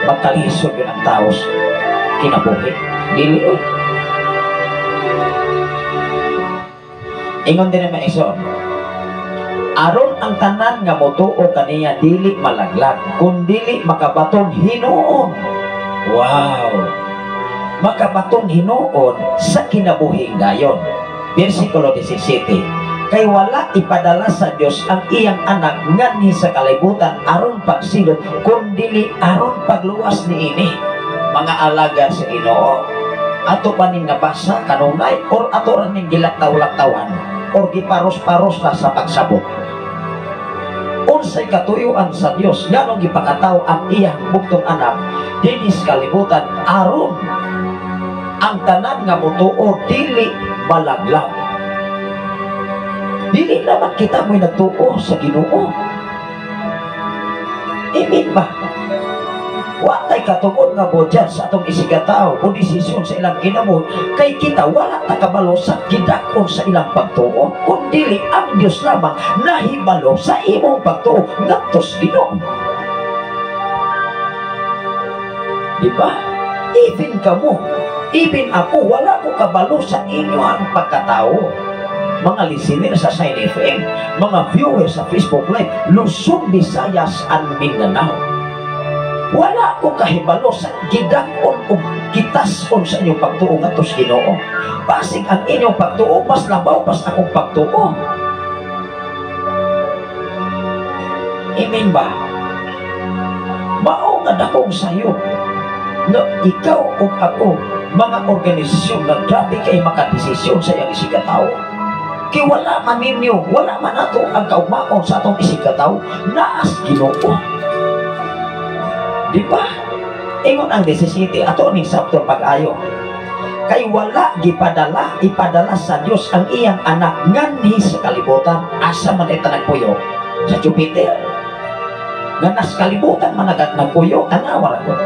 magkalisod yun ang tao sa kinabuhi. Dili oy. Ingon din naman, igsoon, aron ang tanan nga motuo kaniya dili malaglag, kun dili makabaton hinuon. Wow! Makabaton hinuon sa kinabuhing dayon. Versikulo 17. Kay wala ipadala sa Dios ang iyang anak nganhi sa kalibutan aron pagsilot, kun dili aron pagluwas niini. Mga alagad sa Ginoo, ato pa ning nabasa kanunay or ato ra ning gilaktaw-laktawan or giparos-paros na sa pagsabot? Unsay katuyuan sa Dios nganong gipakataw ang iyang bugtong anak dinhi sa kalibutan aron ang tanan nga motuo dili malaglag? Dili naman kita mo'y nagtuo sa Ginoo. Imin ba? Wa tay katungod nga bodyan sa atong isigataw o desisyon sa ilang kinabuhi, kay kita wala ta kabalo sa gidak-on sa ilang pagtuo, kun dili ang Dios lamang nahibalo sa imong pagtuo ngadto sa Ginoo. Di ba? Even kamo, even ako, wala ko kabalo sa inyong pagkatao. Mga listener sa Shine FM, mga viewers sa Facebook Live, Luzon, Visayas, and Mindanao, wala ko kahibalo sa gidak-on o gitas-on sa inyong pagtuo ngadto sa Ginoo. Basig ang inyong pagtuo mas labaw pas akong pagtuo. Amen ba? Mao nga dakong sayo nga ikaw ug ako mga organisasyon nga grabe kay makadesisyon sa iyang isigatawo. Kay wala man ninyo, wala man ato ang kaugmaon sa atong isigatawo, naas Ginoo. Di ba? Ingon ang 17, ato ning sabtor pag-ayo. Kay wala gipadala, ipadala sa Dios ang iyang anak nganhi sa kalibutan. Asa man ita nagpuyo? Sa Jupiter. Nga nas kalibutan man nagpuyo, tanawa ra gud.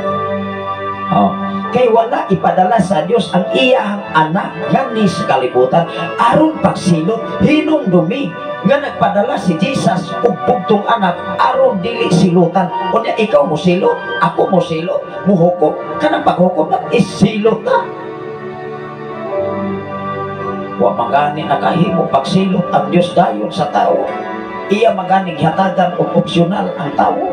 Oh. Kay wala ipadala sa Dios ang iyang anak nganhi sa kalibutan aron pagsilot hinumdumi nga nagpadala si Jesus og bugtong anak aron dili silutan. Unya ikaw mo silot, ako mo silot, muhukom kanang paghukom na isilot na. Wa magani nakahimo pagsilot ang Dios dayon sa tao. Iya magani gihatagan og opsyonal ang tao.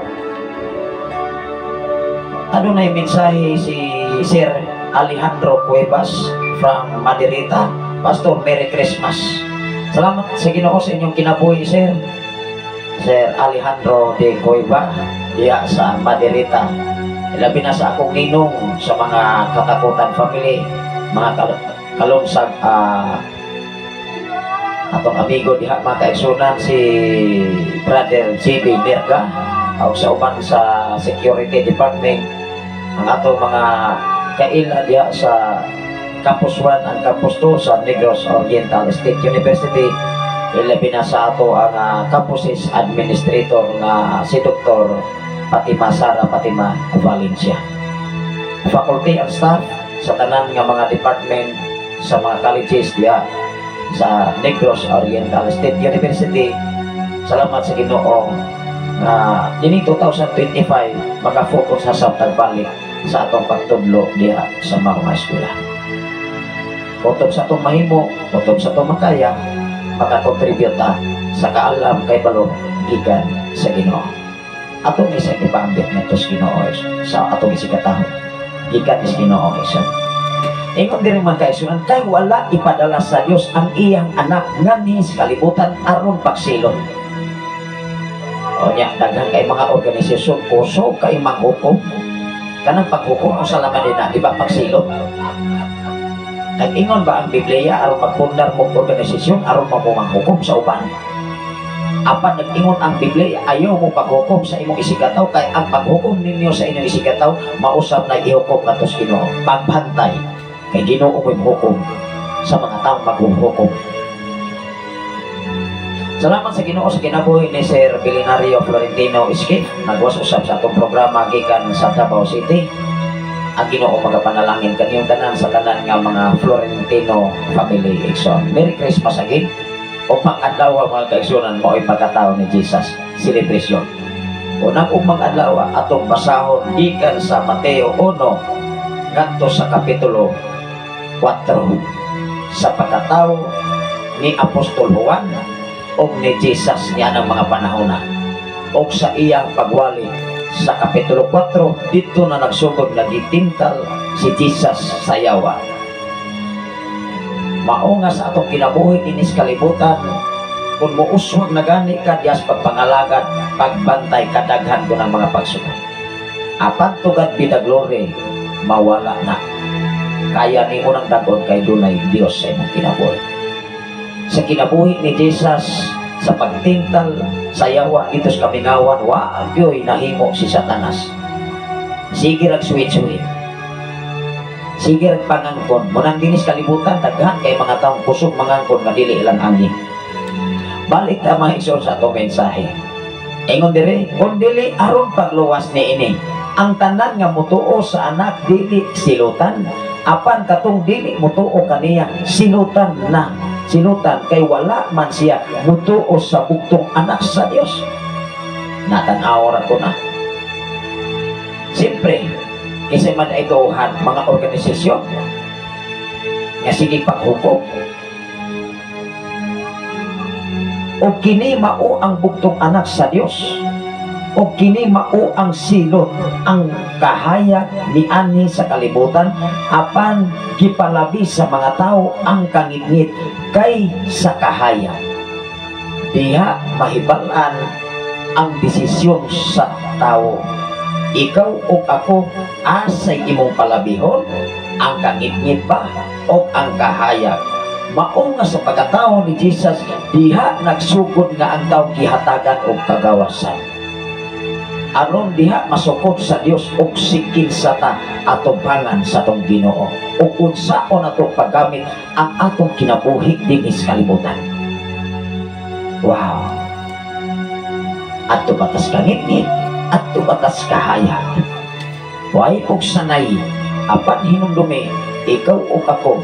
Adunay mensahe si Sir Alejandro Cuevas from Maderita. Pastor, Merry Christmas. Salamat sa Ginoo sa inyong kinabuhi, Sir. Sir Alejandro de Cueva diya sa Maderita. Labi na sa akong ninong sa mga katakutan family, mga kalunsag, atong amigo diha mga kaigsunan si Brother JB Merga, o sa uban sa security department, ang atong mga kaila diha sa Campus 1 ang Campus 2 sa Negros Oriental State University. Ilabi na sa ato ang campuses administrator nga si Dr. Fatima Sara Fatima Valencia. Faculty and staff sa tanan nga mga department sa mga colleges diha sa Negros Oriental State University. Salamat sa Ginoo nga nining 2025 maka-focus sa samtang balik sa atong pagtudlo diha sa mga eskwela. Kutob sa atong mahimo, kutob sa atong makaya, makakontribute ta sa kaalam kay balo gikan sa Ginoo. Atong isa ipaambit ngadto sa Ginoo sa atong isikatawhan gikan sa Ginoo isa. Ingon diri, mga kaigsuonan, kay wala ipadala sa Dios ang iyang anak nganhi sa kalibutan aron pagsilot. O nya, daghan kay mga organisasyon kusog kay manghukom. Kanang paghukom usa lang din na, di ba, pagsilot? Nag-ingon ba ang Biblia aron magpundar mo organisasyon aron mo manghukom sa uban? Apan nag-ingon ang Biblia, ayaw mo paghukom sa imong isigkatawo kay ang paghukom ninyo sa inyong isigkatawo mausab na ihukom ngadto sa Ginoo. Pagbantay kay Ginoo mo'y hukom sa mga taong maghuhukom. Salamat sa Ginoo sa kinabuhi ni Sir Bilinario Florentino Escape. Nagwas usab sa atong programa gikan sa Davao City. Ang Ginoo magapanalangin kaniyong tanan sa tanan nga mga Florentino family, igsoon. Merry Christmas again. Upang adlaw, mga kaigsuonan, mao'y pagkatao ni Jesus celebration. Unang umang adlaw atong basahon gikan sa Mateo 1 ngadto sa kapitulo 4 sa pagkatao ni Apostol Juan o ni Jesus niya ng mga panahon na o sa iyang pagwali sa kapitulo 4. Dito na nagsugod nga gitintal si Jesus sa yawa. Mao nga sa atong kinabuhi dinis kalibutan, kung muuswag na gani ka diyas pagpangalagad, pagbantay, kadaghan ko ng mga pagsunod. Apan to God be the glory, mawala na. Kaya nimo nang dagon kay dunay Dios sa imong kinabuhi. Sa kinabuhi ni Jesus sa pagtintal sa yawa dito sa kamingawan, wa gyoy nahimo si Satanas. Sige rag suwit-suwit. Sige rag pangangkon. Munang dinis kalibutan, daghan kay mga taong kusog mangangkon nga dili ilang angi. Balik ta, mga igsoon, sa atong mensahe. Ingon dire, kung dili aron pagluwas ni ini, ang tanan nga mutuo sa anak dili silutan, apan katong dili mutuo kaniya silutan na. Silutan kay wala man siya mutuo sa bugtong anak sa Dios. Natanaw ra ko na. Siyempre, kasi man ay tuuhan mga organisasyon nga sige paghukom. O kini mao ang bugtong anak sa Dios. O kini mao ang silot, ang kahayag ni ani sa kalibutan, apan gipalabi sa mga tao ang kangitngit kay sa kahayag. Diha mahibal-an ang desisyon sa tao. Ikaw o ako, asay imong palabihon, ang kangitngit ba o ang kahayag? Mao nga sa pagkatao ni Jesus, diha nagsugod nga ang tao gihatagan og kagawasan. Aron diha masukot sa Dios og sikin sa ta atubangan sa atong Ginoo ug unsaon ato paggamit ang atong kinabuhi dinhi sa kalibutan. Wow. Adto batas kangitngit, adto batas kahayag. Way og sanay, apan hinumdumi ikaw ug ako,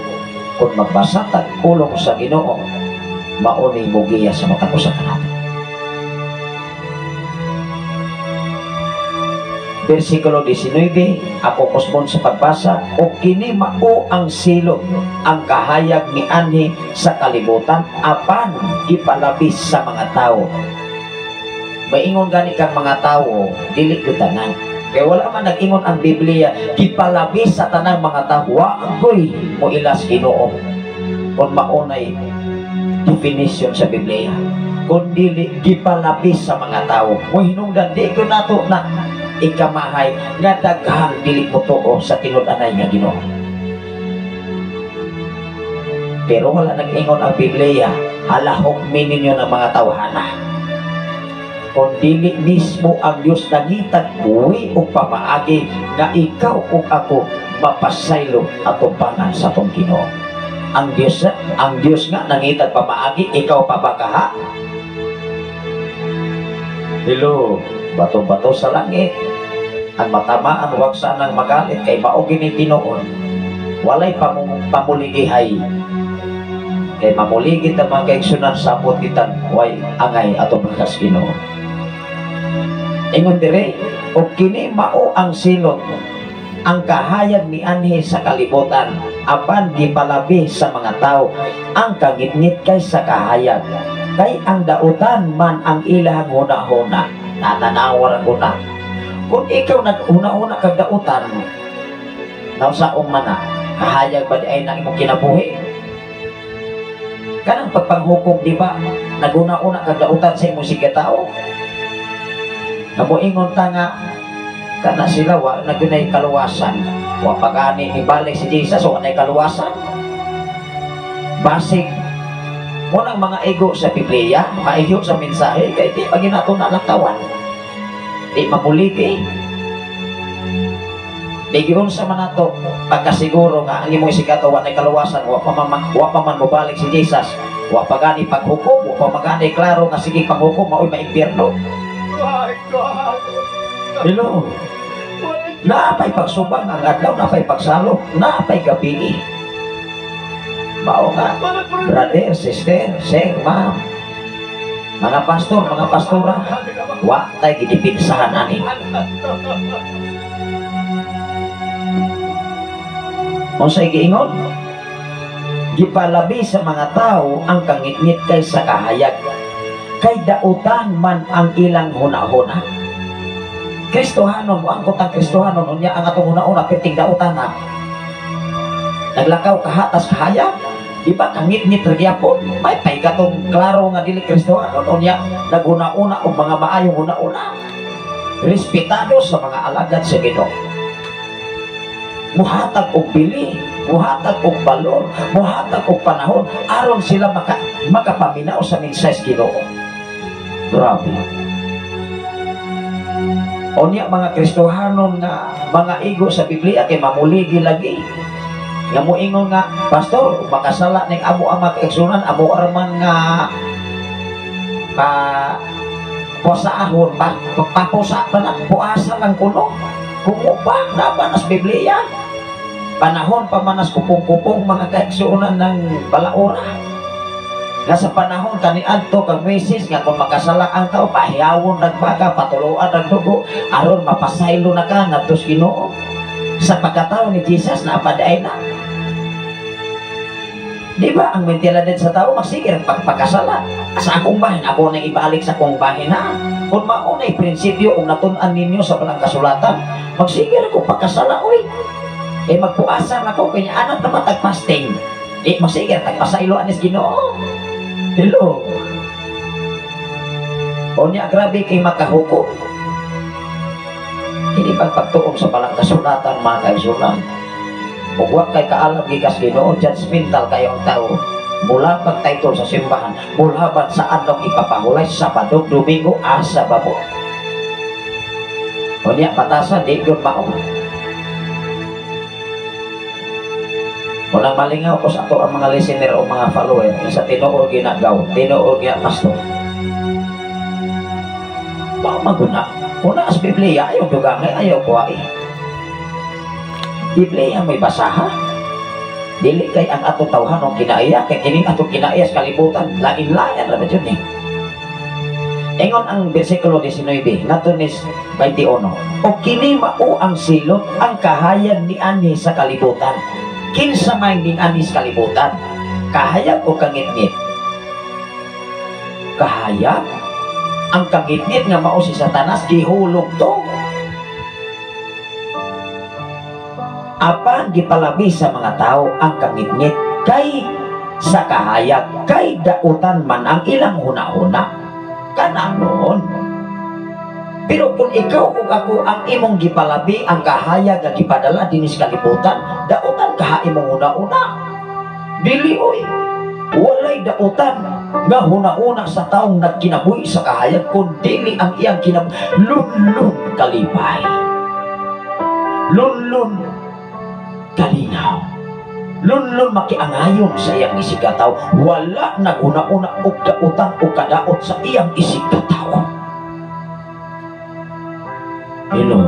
kung magbasa tag pulong sa Ginoo, mauni mogiya sa matag usa kanato. Versikulo 19, ako kusmon sa pagbasa, o kini mao ang silot, ang kahayag ni anhi sa kalibutan, apan gipalabis sa mga tao. Maingon gani kang mga tao, dili ko tanan. Kaya wala man nag-ingon ang Biblia, gipalabis sa tanang mga tao, wa ko'y moilas Ginoo. Kung maunay definition sa Biblia, kung dili gipalabis sa mga tao, mo hinungdan di ko nato na ikamahay nga daghang dili mo tuo sa tinud-anay nga Ginoo. Pero wala nag-ingon ang Biblia, halahok mi ninyo ng mga tawhana. Kung dili mismo ang Dios nangitag buwi o pamaagi nga ikaw o ako mapasaylo atubangan sa atong Ginoo. Ang Dios nga nangitag pamaagi, ikaw pa ba kaha? Hello, bato-bato sa langit. Ang matamaan, wag sanang magalit kay mao gini tinuod. Walay pamuligihay. Kay mamuligid ang mga kaigsunan, sapot kitang way angay ato bakas Ginoo. Ingon dire, o kini mao ang silot, ang kahayag ni anhi sa kalibutan, apan gipalabi sa mga tao ang kangitngit kay sa kahayag. Kay ang dautan man ang ilahang huna-huna. Natanawa ra ko na. Kung ikaw naghuna-huna kag dautan, nausaong man na. Kahayag ba di ay nang imong kinabuhi? Kanang pagpanghukom, di ba? Naguna-una kag dautan sa imong isigkatawo. Namuingon ta nga kana sila wa nagunay kaluwasan. Wa pa gani ibalik si Jesus, wa nay kaluwasan. Basig mo nang mga ego sa Biblia, maiyo sa mensahe kay di pa ginato na laktawan. Di mapuliki. Di giunsa man nato pagkasiguro nga ang imong isigkatawo wa nay kaluwasan, wa pa man mobalik si Jesus, wa pa gani paghukom, wa pa magani klaro nga sige panghukom mao'y maimpyerno. My God! Hello. Naapay pagsubang ang adlaw, naapay pagsalop, naapay gabi. Mao nga, brother, sister, sir, ma'am, mga pastor, mga pastora, wa tay gidipinsahan ani. Unsay giingon? Gipalabi sa mga tao ang kangitngit kay sa kahayag. Kay dautan man ang ilang hunahuna. Kristohanon mo, angkot ang Kristohanon, unya ang atong hunahuna, perting dautan na. Naglakaw kahatas kahayag, di ba kangitngit ra gyapon? May pay katong klaro nga dili Kristohanon, unya naghuna-una og mga maayong huna-una. Respetado sa mga alagad sa Ginoo. Muhatag og bili, muhatag og balor, muhatag og panahon aron sila makapaminaw sa mensahe sa Ginoo. Grabe. Unya mga Kristohanon nga mga igo sa Biblia kay mamuligi lagi. Nga moingon nga, pastor, makasala ning amo ang makaigsunan, amo arman nga pa pusaahon, papusa pa na, puasa lang kuno. Kumupa, naman as Biblia. Panahon pa man as kupong-kupong mga kaigsunan ng balaura. Nga sa panahon kaniadto kang Moises nga kung makasala ang tao, pahiyawon nagbaga, patuloan ng dugo, aron mapasaylo na ka ngadto sa Ginoo. Sa pagkatao ni Jesus na apaday na. Di ba ang mentalidad sa tao magsige ang pagpakasala? Sa akong bahin, ako nang ibalik sa akong bahin na. Kung maunay prinsipyo og natun-an ninyo sa balang kasulatan, magsige ra ko pagkasala oy. Magpuasa na ko kanya anak na matag-fasting. Magsige tagpasaylo anis Ginoo. Hello. Unya grabe kay makahukom. Kini pagpagtuon sa balang kasulatan mga kaigsunan. Ug wa kay kaalam gikas Ginoo, judgmental kayo ang tao. Mula pag title sa simbahan, mula ba sa adlaw ipapahulay, Sabado, Domingo, asa ba po? Unya patasan di gyud mao. Unang malingaw ko sa ato ang mga listener o mga follower sa tinuod ginagaw, tinuod gina pastor. Mao maguna. Una as Biblia ayaw dugangay, ayaw kuwai. Biblia may basaha. Dili kay ang atong tawhanong kinaiya, kay kining atong kinaiya sa kalibutan, lain-lain ra ba jud ni. Ingon ang bersikulo 19, ngadto ni 21. O kini mao ang silot, ang kahayag ni ani sa kalibutan. Kinsa may ning ani sa kalibutan? Kahayag o kangitngit? Kahayag? Ang kangitngit nga mao si Satanas gihulog to. Apan gipalabi sa mga tao ang kangitngit kay sa kahayag, kay dautan man ang ilang huna-huna. Kana noon. Pero kung ikaw ug ako ang imong gipalabi ang kahayag nga gipadala dinhi sa kalibutan, dautan kaha imong huna-huna. Dili oy. Walay dautan nga huna-huna sa taong nagkinabuhi sa kahayag kun dili ang iyang kinabuhi lunlun kalipay. Lunlun kalinaw. Lunlun makiangayon sa iyang isigkatawo. Wala naguna-una og dautan o kadaot sa iyang isigkatawo. Hello.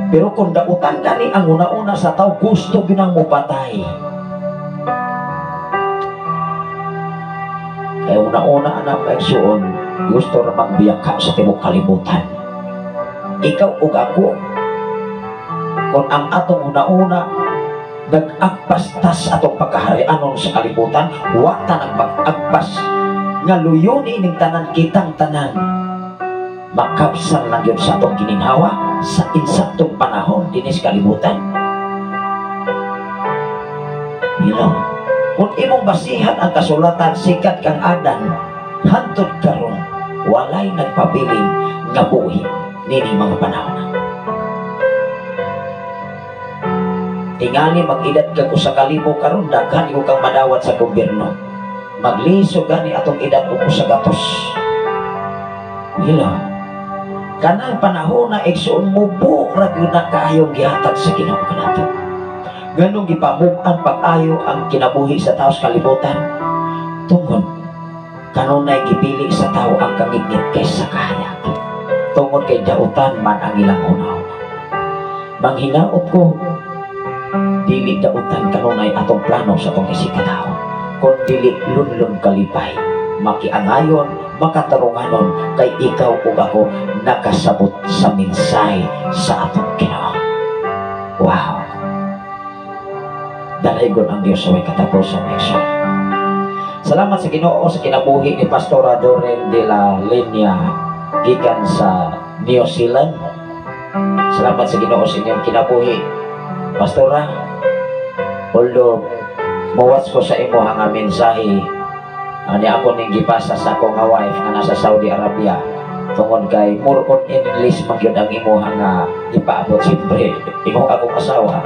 Pero kung dautan gani ang una-una sa tao, gusto ginang mopatay. Kaya una-una anak kaigsuon, gusto ra magbiyaka sa tibuok kalibutan. Ikaw ug ako, kung ang atong una-una nag-agpas tas atong pagkaharianon sa kalibutan, wa ta nagmag-agpas nga luyuni ning tanan kitang tanan. Makapsan lang yun sa atong gininhawa sa insaktong panahon dinhi sa kalibutan. Hello. Kung imong basihan ang kasulatan, sikat kang Adan, hantod karon walay nagpabilin nga buhi nining mga panahon. Tingali mag-edad ka 1,000 karon, daghan ko kang madawat sa gobyerno. Magliso gani atong edad og 100. Hello. Kanang panahon na igsoon mubo ra gyud na kaayong gihatag sa Ginoo kanato. Nganong gipamug-an pag-ayo ang kinabuhi sa tao sa kalibutan? Tungod kanunay gipili sa tao ang kangitngit kaysa kahayag. Tungod kay dautan man ang ilang una-una. Manghinaot ko, dili dautan kanunay atong plano sa atong isip katao, kun dili lunlun kalipay, makiangayon, makatarunganon, kay ikaw ug ako nakasabot sa minsay sa atong Ginoo. Wow! Dalaygon ang Diyos sa way katapusan, igsoon. Salamat sa Ginoo sa kinabuhi ni Pastora Doreen de la Linea gikan sa New Zealand. Salamat sa Ginoo sa inyong kinabuhi, Pastora. Although mowatch ko sa imo nga mensahe, ani ako ning gipasa sa akong nga wife nga nasa Saudi Arabia, tungod kay more on English man gyud ang imo nga ipaabot. Siyempre imong akong asawa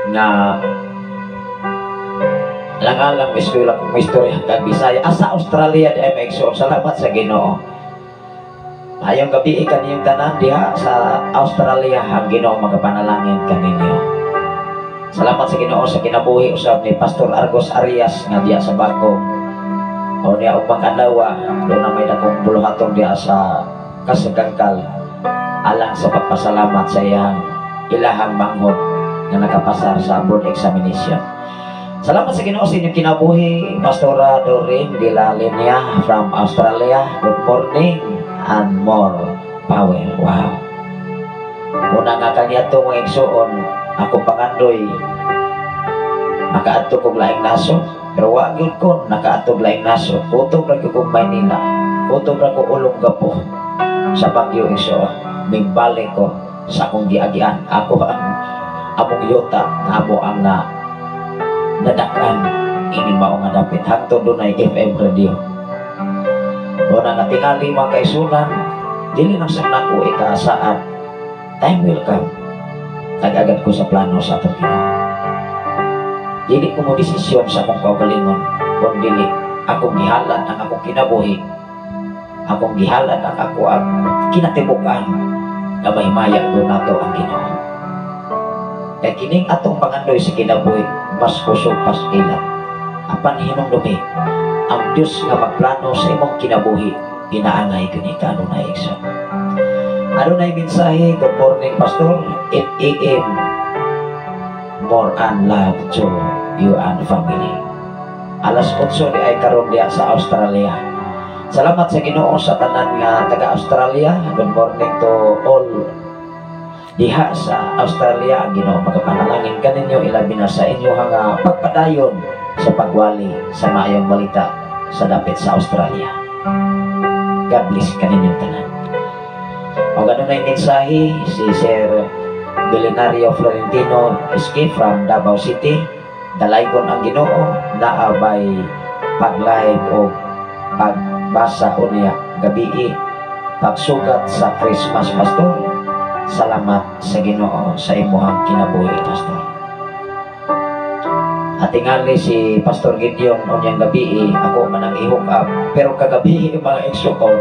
nga alang-alang eskwela kong istorya kag Bisaya asa Australia di ay maigsoon. Salamat sa Ginoo. Ayong gabi kaniyong tanan diha sa Australia, ang Ginoo magapanalangin kaninyo. Salamat sa Ginoo sa kinabuhi usab ni Pastor Argos Arias nga diha sa Bagong. O niya og pang-adlaw doon na may dakong buluhaton diha sa Kasagangkal alang sa pagpasalamat sa iyang ilahang manghod nga nakapasar sa board examination. Salamat sa Ginoo sa inyong kinabuhi, Pastora Doreen de la Linea from Australia. Good morning and more power. Wow. Una nga kaniadto mga igsoon, ako pangandoy makaadto kog laing nasod, pero wa gyud ko nakaadto og laing nasod. Kutob ra gyud kog Maynila, kutob ra ko Olongapo sa Baguio, igsoon. Migbalik ko sa akong giagian. Ako ang among yuta nga amo ang na nadakan ini mao nga dapit hangtod dunay FM radio. Una nga tingali mga kaisunan, dili lang sa nako ikaasaan. Time will come. Nag-agad ko sa plano sa atong Ginoo. Dili ko mo desisyon sa akong kaugalingon, kun dili akong gihalad ang akong kinabuhi, akong gihalad ang ako ang kinatibuk-an nga mahimaya do nato ang Ginoo. Kay kining atong pangandoy sa kinabuhi mas kusog pas ilat. Apan hinumdumi, ang Dios nga magplano sa imong kinabuhi, pinaangay kini kanunay, igsoon. Adunay mensahe, good morning Pastor, 8 a.m. More and love to you and family. Alas 8 di ay karon diya sa Australia. Salamat sa Ginoo sa tanan nga taga Australia. Good morning to all diha sa Australia. Ang Ginoo magapanalangin kaninyo, ilabi na sa inyo nga pagpadayon sa pagwali sa maayong balita sa dapit sa Australia. God bless kaninyong tanan. O ganun na yung mensahe si Sir Billionario Florentino Escape from Davao City. Dalaygon ang Ginoo naabay pag-live o pagbasa unya gabii pagsugat sa Christmas, Pastor. Salamat sa Ginoo sa imuhang kinabuhi, Pastor. At tingali si Pastor Gideon unyang gabii ako man ang i-hook up, pero kagabi mga igsoon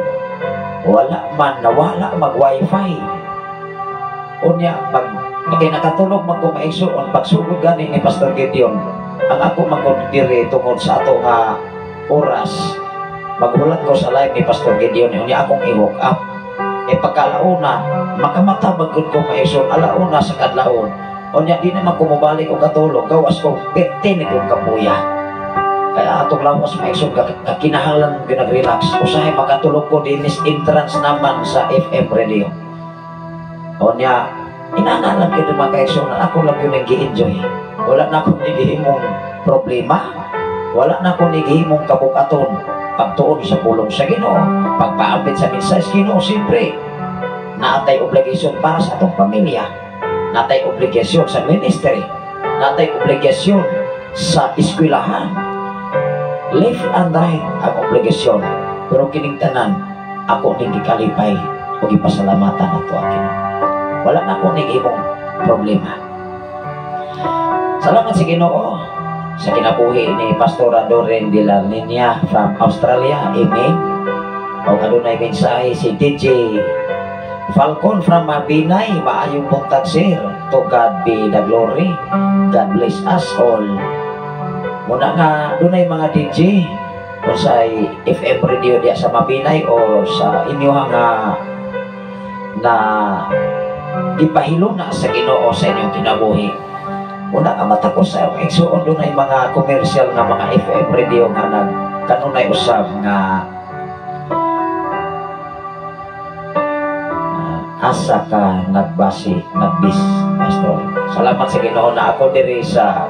wala man, nawala mag wifi unya pag kay nakatulog man ko maigsoon. Pagsugod gani ni Pastor Gideon ang ako man ko diri tungod sa ato nga oras maghulat ko sa live ni Pastor Gideon unya akong i-hook up. E pagkalauna makamata magud ko maigsoon alauna sa kadlawon unya di naman ko mobalik og katulog, gawas ko 15 ni kong kapuya. Kaya atong lawas maigsoon kakinahanglan ginag-relax. Usahay makatulog ko dinis entrance naman sa FM radio. Unya inana lang gyud mga kaigsoon, ako lang yun ang gi-enjoy. Wala na akong nigihimong problema, wala na akong nigihimong kabukaton. Pagtuon sa pulong sa Ginoo, pagpaambit sa mensahe sa Ginoo, siyempre naatay obligasyon para sa atong pamilya, natay obligasyon sa ministry, natay obligasyon Sa eskwelahan, left and right ang obligasyon, pero kining tanan ako ning gikalipay o gipasalamatan ato ang Ginoo. Wala na ako ning imong problema. Salamat sa Ginoo sa kinabuhi ni Pastor Doren de la Linea from Australia. Amen. O adunay mensahe si DJ Falcon from Mabinay. Maayong buntag, sir. To God be the glory. God bless us all. Muna nga dunay mga DJ kung sa FM radio diya sa Mabinay o sa inyo nga na gipahilo na sa Ginoo sa inyong kinabuhi. Una nga mata ko sa igsuon, dunay mga commercial nga mga FM radio nga nag kanunay usab nga asa ka nagbasi nagbis, Pastor? Salamat sa Ginoo na ako diri sa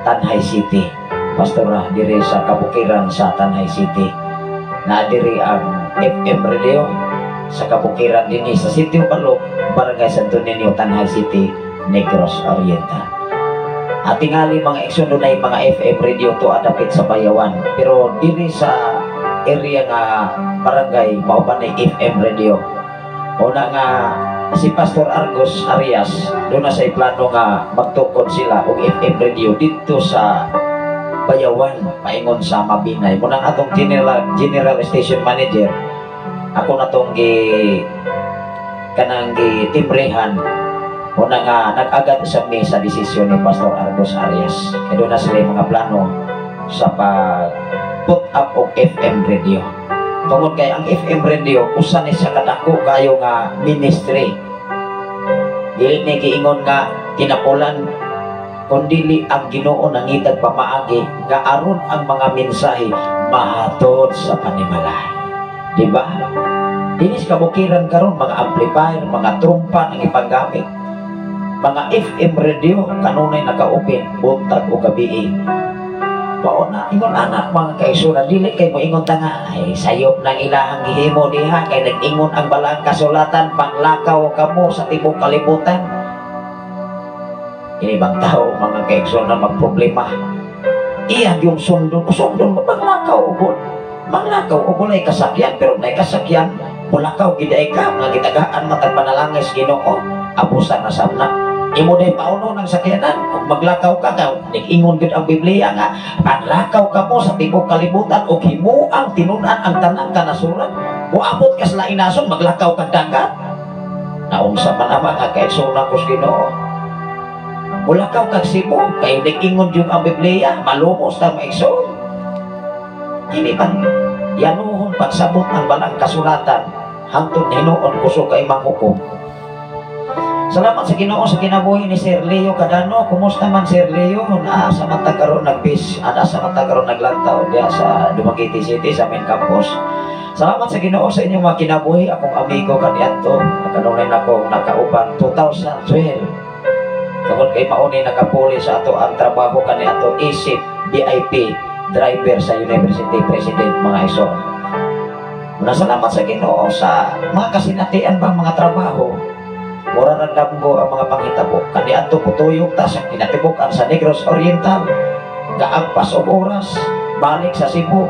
Tanjay City, Pastor, diri sa kabukiran sa Tanjay City na diri ang FM radio sa kabukiran dinhi sa Sitio Balok, Barangay Santo Niño, Tanjay City, Negros Oriental. At tingali, mga igsoon, dunay mga FM radio to adapit sa Bayawan, pero diri sa area nga barangay mao pa ni FM radio. Una nga si Pastor Argos Arias doon na sa plano nga magtukod sila og FM radio dito sa Bayawan paingon sa Mabinay. Munang atong general station manager, ako na tong gi kanang gi timrehan. Una nga nag-agad sa mi sa desisyon ni Pastor Argos Arias kay doon na sila yung mga plano sa pag put up og FM radio, tungod kay ang FM radio usa ni siya kadako kayo nga ministry. Dili ni giingon nga kinapulan, kundili ang Ginoo nangitag pamaagi nga aron ang mga mensahe mahatod sa panimalay, di ba? Dinis kabukiran karon, mga amplifier, mga trumpa ang ipanggamit, mga FM radio kanunay naka-open buntag o gabi. Mao na ingon anak, mga kaigsuonan, dili kay mo ingon ta nga ay sayop nang ilahang gihimo diha, kay nag-ingon ang balaang kasulatan, panglakaw kamo sa tibok kalibutan. Ini bang tao, mga kaigsuonan, magproblema iya yung sundon, sundon mo manglakaw ugod, manglakaw og walay kasakyan, pero nay kasakyan mulakaw giday ka nga gitagaan matag panalangis Ginoo. Abusan na sab na imo day pauno ng sakyanan ug maglakaw ka nga nag-ingon gid ang Biblia nga panglakaw ka mo sa tibok kalibutan ug himuang tinun-an ang tanang kanasuran. Moabot ka sa laing nasod, maglakaw kag dagat. Naunsa man ama nga kaigsuonan ko sa Ginoo, mulakaw kag Cebu kay nag-ingon yung ang Biblia, malumos ta maigsoon. Kini man yanuhon pagsabot ng balang kasulatan hangtod hinuon kusog kay manghukom. Salamat sa Ginoo sa kinabuhi ni Sir Leo Cadano. Kumusta man, Sir Leo? Naa sa matag karon nagbis, ana sa matag karon naglantaw diya sa Dumaguete City sa main campus. Salamat sa Ginoo sa inyong mga kinabuhi. Akong amigo kaniadto, kanunay nako nakauban 2012. Tungod kay mauni nakapuli sa ato ang trabaho kaniadto isip VIP driver sa University President, mga igsoon. Salamat sa Ginoo sa mga kasinatian bang mga trabaho. Mura nang damgo ang mga panghitabo. Kaniadto putuyok ta sa kinatibuk-an sa Negros Oriental. Gaagpas og oras, balik sa Cebu.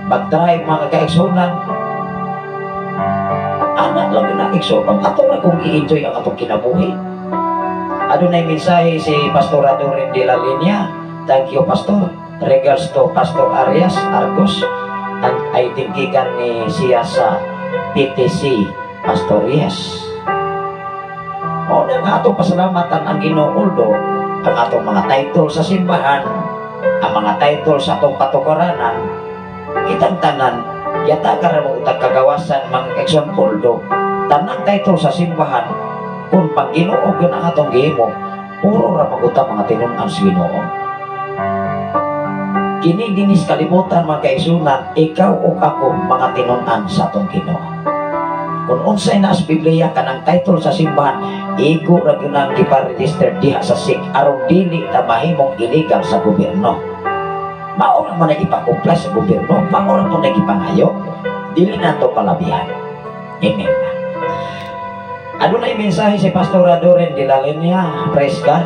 Mag-drive, mga kaigsunan. Anak lang na igsoon. Ato ra kung i-enjoy ang atong kinabuhi. Adunay mensahe si Pastor Adorin de la Linea. Thank you, Pastor. Regards to Pastor Arias Argos. Ang ay tingkigan ni siya sa PTC Pastor Yes. Mao na nga atong pasalamatan ang Ginoo, although ang atong mga title sa simbahan, ang mga title sa atong patukaranan, kitang tanan, yata ka mo utag kagawasan, mga kaigsoon, although tanang title sa simbahan, kung pag Ginoo gyud ang atong gihimo, puro ra maguta mga tinun-an sa Ginoo. Kini dinis kalibutan, mga kaigsunan, ikaw ug ako mga tinun-an sa atong Ginoo. Kung unsay na sa Biblia kanang title sa simbahan, igo ra gyud ang gipa-register diha sa SEC aron dili ta mahimong illegal sa gobyerno. Mao ra man ang ipa-comply sa gobyerno, mao ra po nagipangayo, dili nato palabihan. Amen. Adunay mensahe si Pastor Adoren de la Linea, praise God.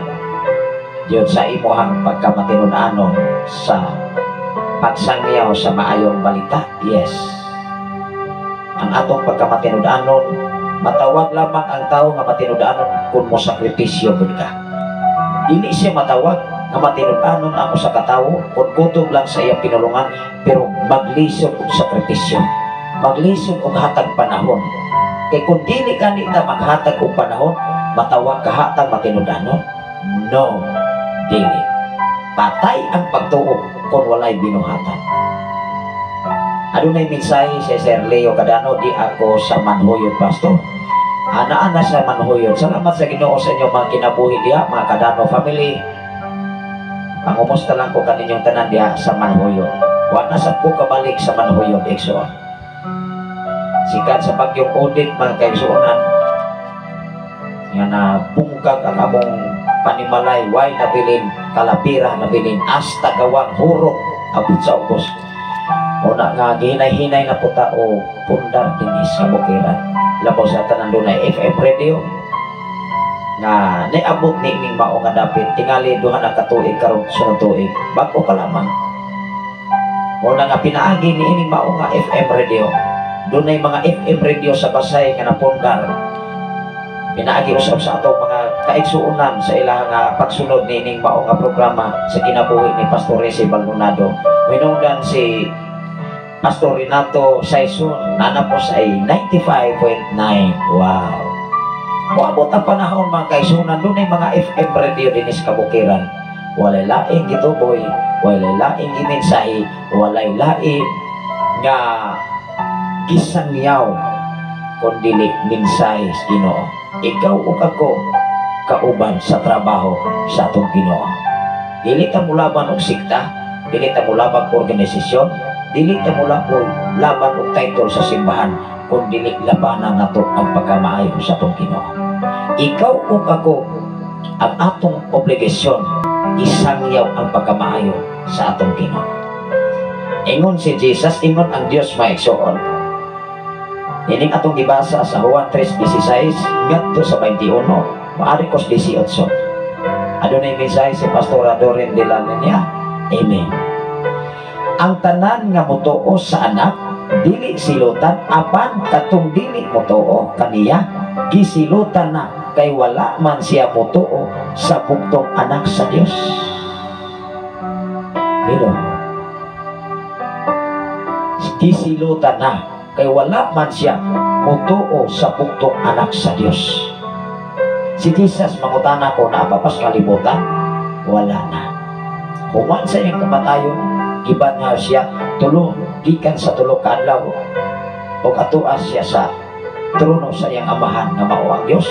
Yun sa imuhang pagkamatinud-anon sa pagsangyaw sa maayong balita. Yes. Ang atong pagkamatinud-anon, matawag lamang ang tao nga matinud-anon kung mo sakripisyo gud ka. Dili siya matawag nga matinud-anon ang usa ka tawo kung kutob lang sa iyang pinulungan, pero maglisod og sakripisyo. Maglisod og hatag panahon. Kay kung dili ka ta maghatag og panahon, matawag ka hatag matinud-anon? No, dili. Patay ang pagtuo kung walay binuhatan. Adunay mensahe si Sir Leo Cadano di ako sa Manhuyod, Pastor. Ana-ana sa Manhuyod. Salamat sa Ginoo sa inyong mga kinabuhi diha, mga Cadano family. Pangumusta lang ko kaninyong tanan diha sa Manhuyod. Wa na sa ko kabalik sa Manhuyod, igsoon. Sikat sa bagyong Odette, mga kaigsuonan, nga na bungkag ang among panimalay, way nabilin kalapira, nabilin hasta gawang hurot abot sa ubos. Una nga gihinay-hinay na po ta o pundar dinhi sa kabukiran. Labaw sa tanan dunay FM radio nga niabot ni ining mao nga dapit, tingali duha na ka tuig karon, sunod tuig, bag-o pa lamang. Una nga pinaagi ni ining mao nga FM radio, dunay mga FM radio sa Basay nga napundar pinaagi usab sa atong mga kaigsuonan sa ilang nga pagsunod niining mao nga programa sa kinabuhi ni Pastor Resi Baldonado. Winungdan si Pastor Renato Saison nana po sa 95.9. Wow. Moabot ang panahon, mga kaigsuonan, dunay mga FM radio dinhi sa kabukiran. Walay laing gituboy, walay laing gimensahe, walay laing nga gisangyaw kun dili mensahe sa Ginoo. Ikaw ug ako kauban sa trabaho sa atong Ginoo. Dili ta mulaban og sikta, dili ta mulaban og organisasyon, dili ta mulaban laban og title sa simbahan, kun dili labanan nato ang pagkamaayo sa atong Ginoo. Ikaw ug ako, ang atong obligasyon, isangyaw ang pagkamaayo sa atong Ginoo. Ingon si Jesus, ingon ang Dios, mga igsoon. Ining atong gibasa sa Juan 3:16 ngadto sa 21, Marcos 18. Adunay mensahe si Pastora Dorin de la Linea. Amen. Ang tanan nga motuo sa Anak dili silutan, apan katong dili motuo kaniya gisilutan na, kay wala man siya motuo sa bugtong Anak sa Dios. Hello. Gisilutan na kay wala man siya motuo sa bugtong Anak sa Dios. Si Jesus, mangutana ko, naa pa sa kalibutan? Wala na. Human sa iyang kamatayon, gibanhaw siya tulo, gikan sa 3 ka adlaw, ug atoa siya sa trono sa iyang Amahan nga mao ang Dios.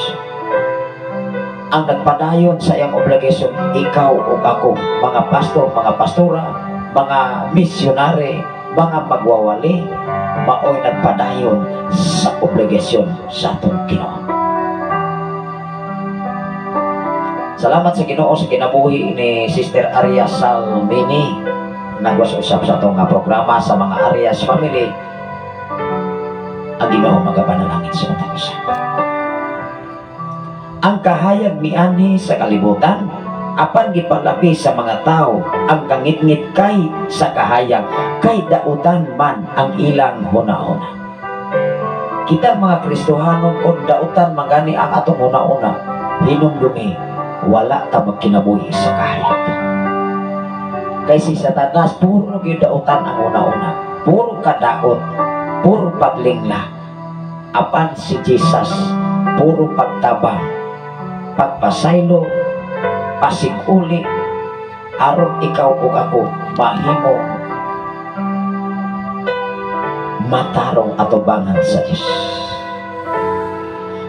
Ang nagpadayon sa iyang obligasyon, ikaw ug ako, mga pastor, mga pastora, mga misyonary, mga magwawali, maoy nagpadayon sa obligasyon sa atong Ginoo. Salamat sa Ginoo sa kinabuhi ni Sister Arias Salmini. Nagwas-usap sa atong nga programa sa mga Arias family. Ang Ginoo magapanalangin sa matag usa. Ang kahayag mianhi sa kalibutan, apan gipalabi sa mga tao ang kangitngit kay sa kahayag, kay dautan man ang ilang hunahuna. Kita mga Kristohanon, kung dautan man gani ang atong hunahuna, hinumdumi, wala ta magkinabuhi sa kahayag. Kay si Satanas, puro gyud dautan ang hunahuna, puro kadaot, puro paglingla. Apan si Jesus, puro pagtabang, pagpasaylo, pasig-uli, aron ikaw ug ako mahimo matarong atubangan sa Dios.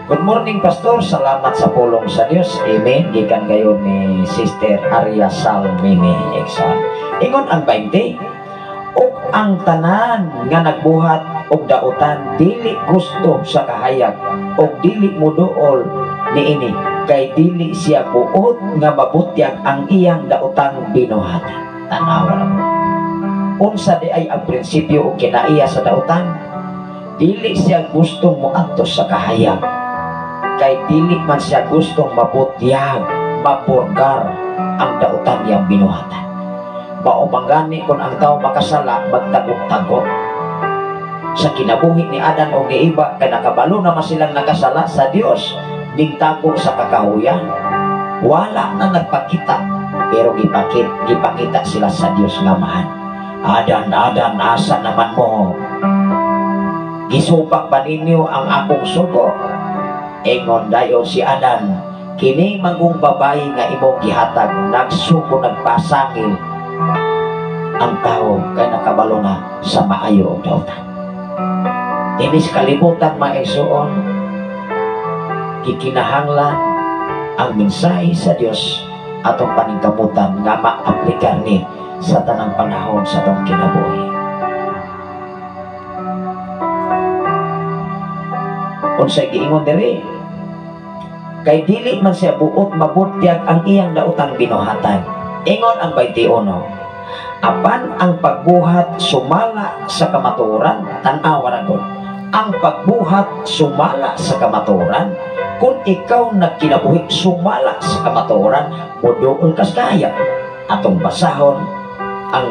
Good morning, Pastor. Salamat sa pulong sa Dios. Amen. Gikan gayon ni Sister Arya Salmini Exxon. Ingon ang 20, ug ang tanan nga nagbuhat og dautan dili gusto sa kahayag og dili moduol niini, kay dili siya buot nga mabutyag ang iyang daotang binuhatan. Tanawa na po. Unsa di ay ang prinsipyo o kinaiya sa dautan? Dili siya gustong moadto sa kahayag, kay dili man siya gustong mabutyag, mapurgar ang dautan niyang binuhatan. Mao man gani kung ang tao makasala, magtagok-tago. Sa kinabuhi ni Adan o ni Eva, kay nakabalo naman silang nakasala sa Dios, ningtago sa kakahuyan. Wala na nagpakita, pero gipakita sila sa Dios nga Amahan. "Adan, Adan, asa naman mo? Gisupak ba ninyo ang akong sugo?" Ingon dayon si Adan, "Kini manggung babayi nga imong gihatag, nagsugo, nagpasangil ang tao kay nakabalo na sa maayo og dautan." Dinis kalibutan, mga igsoon, gikinahanglan ang mensahe sa Dios atong paningkamutan nga maaplikar ni sa tanang panahon sa atong kinabuhi. Unsay giingon diri? Kay dili man siya buot mabutyag ang iyang daotang binuhatan. Ingon ang 21. Apan ang pagbuhat sumala sa kamatuoran, tan-awa ra gud. Ang pagbuhat sumala sa kamatuoran, kung ikaw nagkinabuhi sumala sa kamatuoran, moduol kas kaya. Atong basahon ang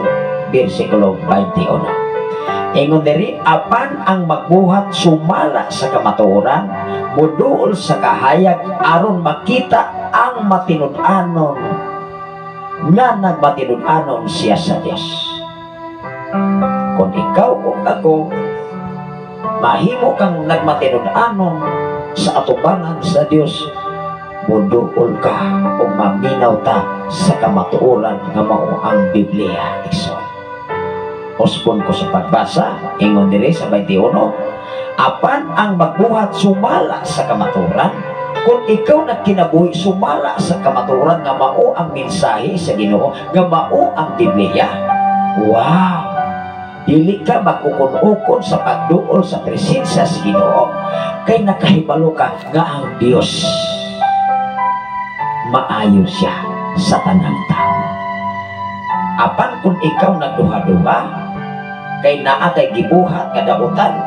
bersikulo 21. Ingon diri, apan ang magbuhat sumala sa kamatuoran, moduol sa kahayag aron makita ang matinud-anon nga nagmatinud-anon siya sa Dios. Kung ikaw o ako mahimo kang nagmatinud-anon sa atubangan sa Dios, moduol ka o maminaw ta sa kamatuoran nga mao ang Biblia. Igsoon, usbon ko sa pagbasa, ingon diri sa 21, apan ang magbuhat sumala sa kamatuoran, kung ikaw nagkinabuhi sumala sa kamatuoran nga mao ang mensahe sa Ginoo, nga mao ang Biblia. Wow! Dili ka magukon-ukon sa pagduol sa presensya sa Ginoo kay nakahibalo ka nga ang Dios maayo siya sa tanang tao. Apan kung ikaw nagduha-duha kay naa kay gibuhat nga dautan,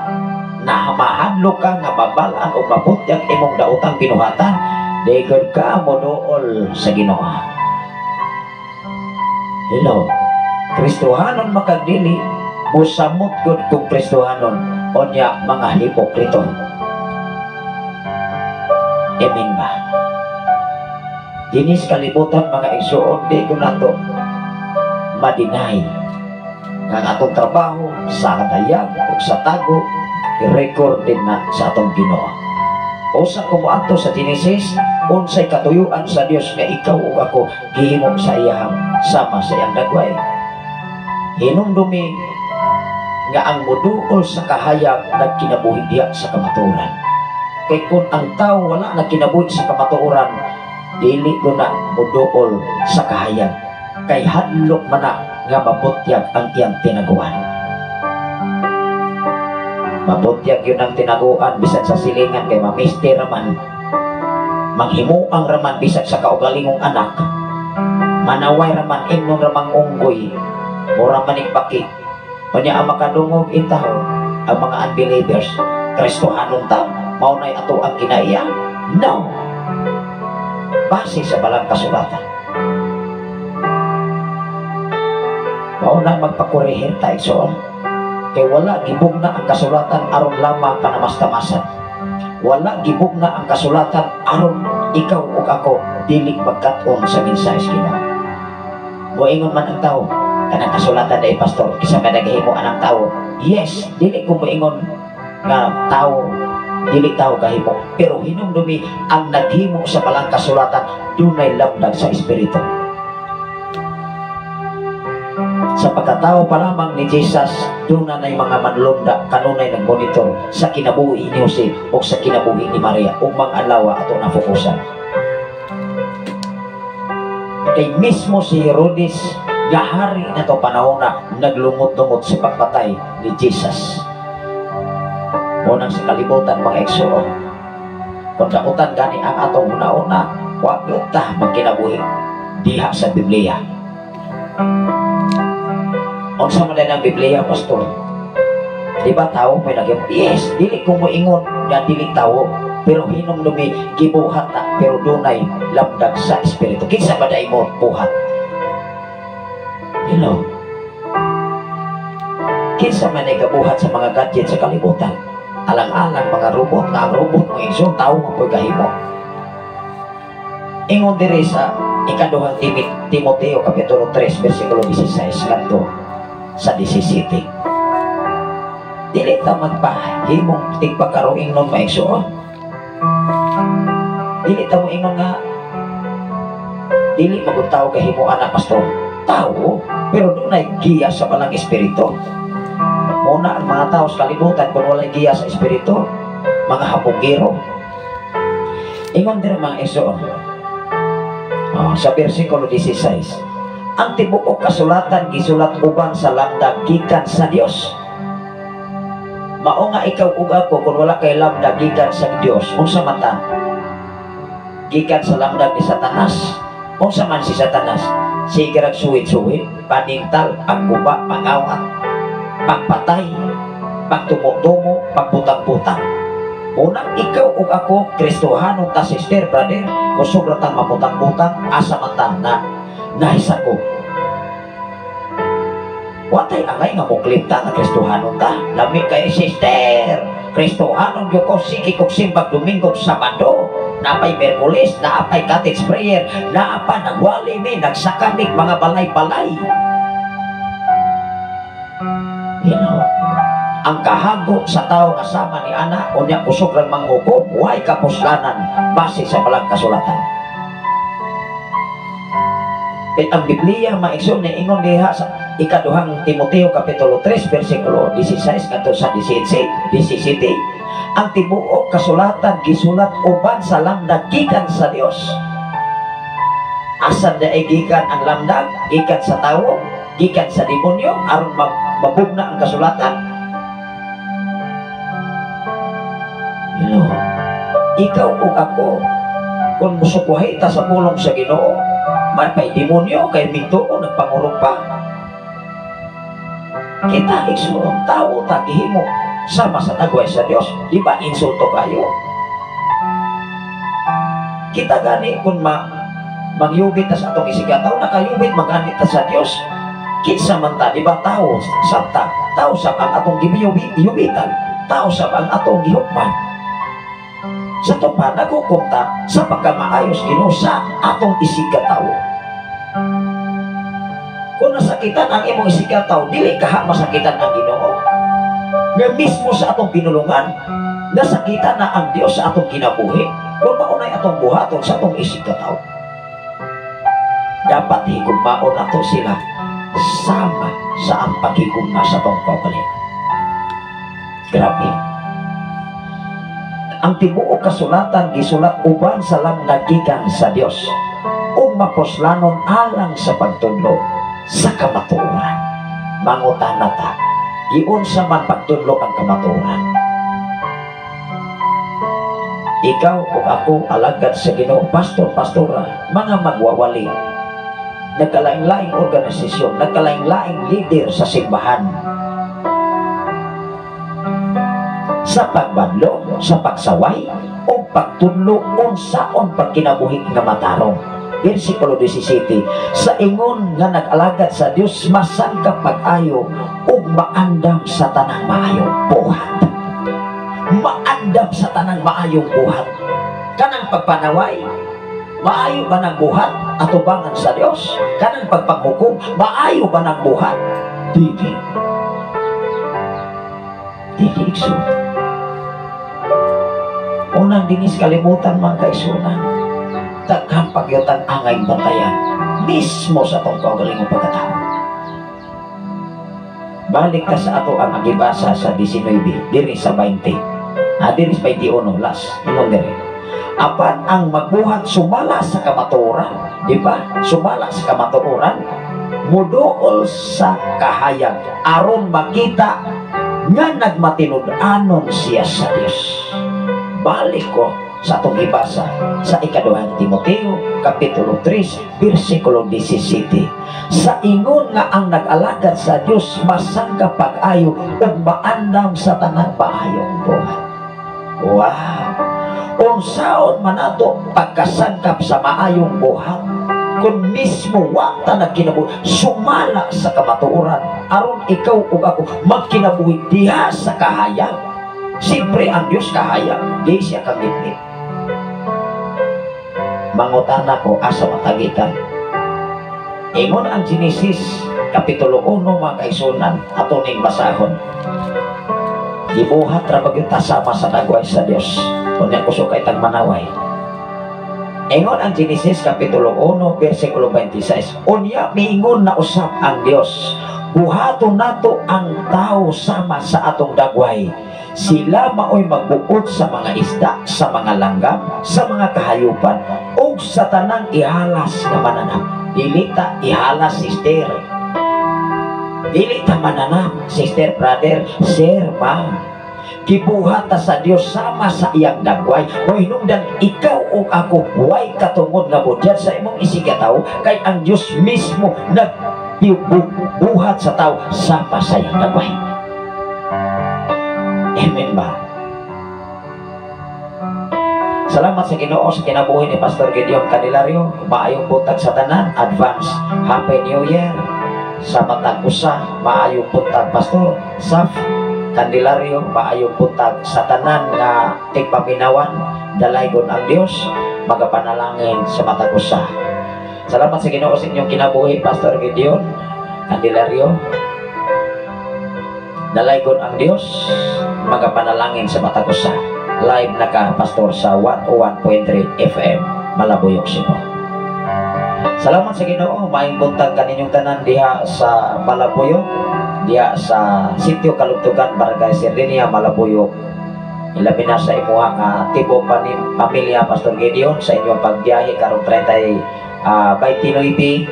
nahamahadlo ka nga mabalaan o mabutyag imong daotang binuhatan, di gud ka moduol sa Ginoo. Hello, Kristohanon makagdili, musamot gud kung Kristohanon, onya mga hipokrito. Amen ba? Dinis kalibutan mga igsoon, di ko nato madinay nga ang atong trabaho sa dayag o sa tago, i-record din na sa atong Ginoo. Usa ko moadto sa Genesis, unsay katuyuan sa Dios nga ikaw ug ako gihimo sa iyang sama sa iyang dagway. Hinumdumi nga ang moduol sa kahayag nagkinabuhi diha sa kamatuoran. Kay kung ang tao wala nagkinabuhi sa kamatuoran, dili ko na moduol sa kahayag. Kay hadlok man na nga mabutyag ang iyang tinaguan. Mabutyag yun ang tinaguan bisan sa silingan kay mamisti raman. Manghimuang raman bisan sa kaugalingong anak. Manaway raman ingnon ramang unggoy. Mura maning baki. Unya ang makadungog intahon ang mga unbelievers, Kristohanon ta, mao nay ato ang kinaiya? No. Base sa balang kasulatan. Mao na magpakurehir ta, igsoon. Kay wala gibugna ang kasulatan aron lamang panamastamasan. Wala gibugna ang kasulatan aron ikaw ug ako dili magkat-on sa mensahe sa Ginoo. Moingon man ang tao, kanang kasulatan dai pastor, kinsa man naghimo anang tao. Yes, dili ko moingon nga tao, dili tao kahimo, pero hinumdumi ang naghimo sa balang kasulatan dunay lamdag sa espiritu. Sa pagkatao pa lamang ni Jesus, doon na na'y mga manlunda, kanunay nagmonitor sa kinabuhi ni Jose o sa kinabuhi ni Maria o mga adlaw ato na fokusan. Kay mismo si Herodes, nga hari na to panahon na naglungot-lungot sa pagpatay ni Jesus. Unang sa kalibutan mga igsoon, kung dautan gani ang atong una-una, wa gyud ta magkinabuhi diha sa Biblia. Unsa man ang Biblia, pastor? Di ba tao may nagyam? Yes, dili ko moingon nga dili tao, Pero hinumdumi, gibuhat na, pero dunay lamdag sa espiritu. Kinsa ba mo buhat? Hello? Kinsa man ay gabuhat sa mga gadget sa kalibutan? Alang-alang mga robot nga ang robot mo igsoon, tao mo po'y gahimo. Ingon diri sa ikaduhang Timoteo kapitulo 3 versikulo 16 ngadto sa 17. Dili ta magpahimong tigpakaroing nun, mga igsoon. Dili ta mo ingon nga dili magud tao kahimuan na, pastor. Tao, pero dunay giya sa Balang Espiritu. Muna ang mga tao sa kalibutan, kung walay giya sa Espiritu, mga hapugiro. Ingon diri, mga igsoon. Oh, sa versikulo 16, ang tibuok kasulatan gisulat uban sa lamdag gikan sa Dios. Mao nga ikaw ug ako, kung wala kay lamdag gikan sa Dios, unsa man ta? Gikan sa lamdag ni Satanas. Unsa man si Satanas? Sige rag suwit-suwit, panintal, pagguba, pangawat, pagpatay, pagtumo-tumo, pagbutang-butang. Unang ikaw ug ako, Kristohanon ta, sister, brother, kung sobra tang mabutang-butang, asa man ta na nahisako? Watay angay nga muklim ta nga Kristohanon ta. Lami kay, sister. Kristohanon gyud ko, sige kog simbag Domingo, Sabado. Napay Miyerkules, naapay cottage prayer, naapa nagwali mi, nagsakamig mga balay-balay. Ang kahago sa tao nga sama ni ana, unya kusog lang manghukom, way kapuslanan base sa balang kasulatan. At ang Biblia, mga igsoon, ni ingon diha sa ikaduhang Timoteo kapitulo 3 versikulo 16 ngadto sa 17, 17. Ang tibuok kasulatan gisulat uban sa lamdag gikan sa Dios. Asan na ay gikan ang lamdag? Gikan sa tao, gikan sa demonyo aron mabugna ang kasulatan. Hello. Ikaw ug ako, kung musukuhay ta sa pulong sa Ginoo, man pa'y demonyo kay mintuo nagpangurog pa. Kita, igsoon, tao ta gihimo sama sa tagway sa Dios, di ba insulto kayo? Kita gani kung mangyubit ta sa atong isigataw, nakayubit magani ta sa Dios. Kinsa man ta, di ba tao sabta, tao sab ang atong giyubitan, tao sab ang atong gihukman. Sa to pa naghukom ta sa pagkamaayos Ginoo sa atong isigataw. Kung nasakitan ang imong isigataw, dili kaha masakitan ang Ginoo. Nga mismo sa atong pinulungan, nasakitan na ang Dios sa atong kinabuhi. Kung maunay atong buhaton sa atong isigataw, dapat higugmaon nato sila sama sa ang paghigugma sa atong kaugalingon. Grabe. Ang tibuok kasulatan gisulat uban sa lamdag gikan sa Dios ug mapuslanon alang sa pagtudlo sa kamatuoran. Mangutana ta, giunsa man pagtudlo ang kamatuoran? Ikaw ug ako, alagad sa Ginoo, pastor, pastora, mga magwawali, nagkalaing-laing organisasyon, nagkalaing-laing leader sa simbahan, sa pagbadlo, sa pagsaway, o pagtudlo unsaon pagkinabuhi nga matarong. Versikulo 17, sa ingon nga nag-alagad sa Dios masangkap pag-ayo ug maandam sa tanang maayong buhat. Maandam sa tanang maayong buhat. Kanang pagpanaway, maayo ba ng buhat atubangan sa Dios? Kanang pagpanghukom, maayo ba ng buhat? Dili. Dili, igsoon. Unang dinis kalimutan mga kaigsunan, daghang pagyutan angay bantayan mismo sa atong kaugalingong pagkatao. Balik ka sa ato ang agibasa sa 19, diri sa 20. Diri sa 21 last, ingon diri. Apan ang magbuhat sumala sa kamatuoran, di ba? Sumala sa kamatuoran, muduol sa kahayag aron makita nga nagmatinud-anon siya sa Dios. Balik ko sa atong ibasa sa ikaduhang Timoteo kapitulo 3 versikulo 17. Sa ingon nga ang nag-alagad sa Dios masangkap pag-ayo ug maandam sa tanang maayong buhat. Wow! Unsaon man ato pagkasangkap sa maayong buhat kung mismo wa ta nagkinabuhi sumala sa kamatuoran, aron ikaw ug ako magkinabuhi diha sa kahayag? Siyempre, ang Diyos kahayag, di siya kangitngit. Mangutana ko, asa matagikan? Ingon ang Genesis Kapitulo 1, mga kaigsuonan, ato ning basahon. Gibuhat ra ba gyud ta sama sa dagway sa Dios? Unya kusog kay tag manaway. Ingon ang Genesis Kapitulo 1 versikulo 26. Unya miingon na usab ang Dios, "Buhaton nato ang tao sama sa atong dagway. Sila maoy magbuot sa mga isda, sa mga langgam, sa mga kahayupan, ug sa tanang ihalas nga mananap." Dili ta ihalas, sister. Dili ta mananap, sister, brother, sir, ma'am. Gibuhat ta sa Dios sama sa iyang dagway. Mo hinungdan ikaw ug ako way katungod nga budyad sa imong isigkatawo kay ang Dios mismo nagbuhat sa tao sama sa iyang dagway. Amen ba? Salamat sa Ginoo sa kinabuhi ni Pastor Gideon Candelario. Maayong buntag sa tanan. Advance Happy New Year. Sa matag usa, maayong buntag, Pastor Saf Candelario, maayong buntag sa tanan nga tigpaminawan. Dalaygon ang Dios, magapanalangin sa matag usa. Salamat sa Ginoo sa inyong kinabuhi, Pastor Gideon Candelario. Dalaygon ang Dios, magapanalangin sa matag usa. Live na ka, Pastor, sa 101.3 FM, Malabuyok, Cebu. Salamat sa Ginoo, maayong buntag kaninyong tanan diha sa Malabuyok, diha sa Sitio Kalugtugan, Barangay Sirdinia, Malabuyok. Ilabi na sa imuha nga tibuok pamilya, Pastor Gideon, sa inyong pagbiyahe karong 30 29,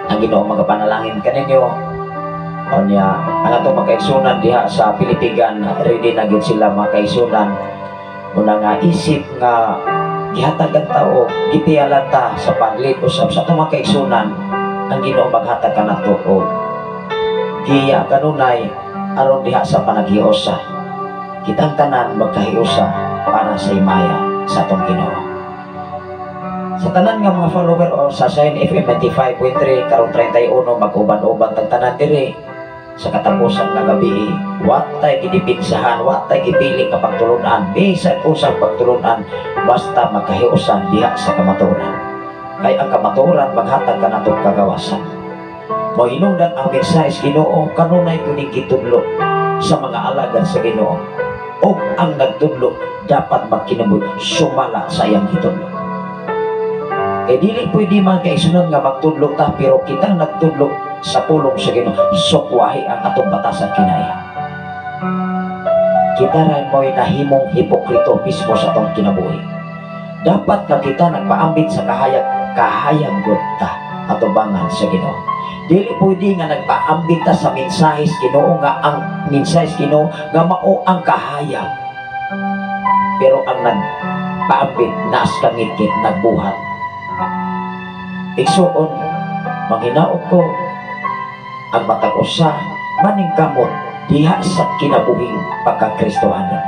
ang Ginoo magapanalangin kaninyo. Unya, ang atong mga kaigsunan diha sa Pilipigan, ready na gyud sila, mga kaigsunan. Una nga isip nga gihatagan ta o gipiyalan ta sa paglid usab sa atong mga kaigsunan, ang Ginoo maghatag kanato og giya kanunay aron diha sa panaghiusa. Kitang tanan magkahiusa para sa himaya sa atong Ginoo. Sa tanan nga mga follower o sa Shine FM 95.3 karong 31, mag-uban-uban tag tanan diri sa katapusan nga gabi. Watay gidipinsahan, watay gipili nga pagtulunan, bisan usang pagtulunan, basta magkahiusan diha sa kamatuoran. Kay ang kamatuoran maghatag kanatong kagawasan. Mo hinungdan ang mensahe sa Ginoo kanunay kuning gitudlo sa mga alagad sa Ginoo. Ug ang nagtudlo dapat magkinabuhi sumala sa iyang gitudlo. Kay dili pwede, mga kaigsunan, nga magtudlo ta pero kitang nagtudlo sa pulong sa Ginoo, sukwahi ang atong batasan kinaya. Kita ra mo'y nahimong hipokrito mismo sa atong kinabuhi. Dapat nga kita nagpaambit sa kahayag, kahayag gud ta atubangan sa Ginoo. Dili pwede nga nagpaambit ta sa mensahe sa Ginoo nga ang mensahe sa Ginoo nga mao ang kahayag. Pero ang nagpaambit naas kangitngit nagbuhat. Igsuon, manghinaot ko ang matag usa maningkamot diha sa kinabuhing pagkakristohanon.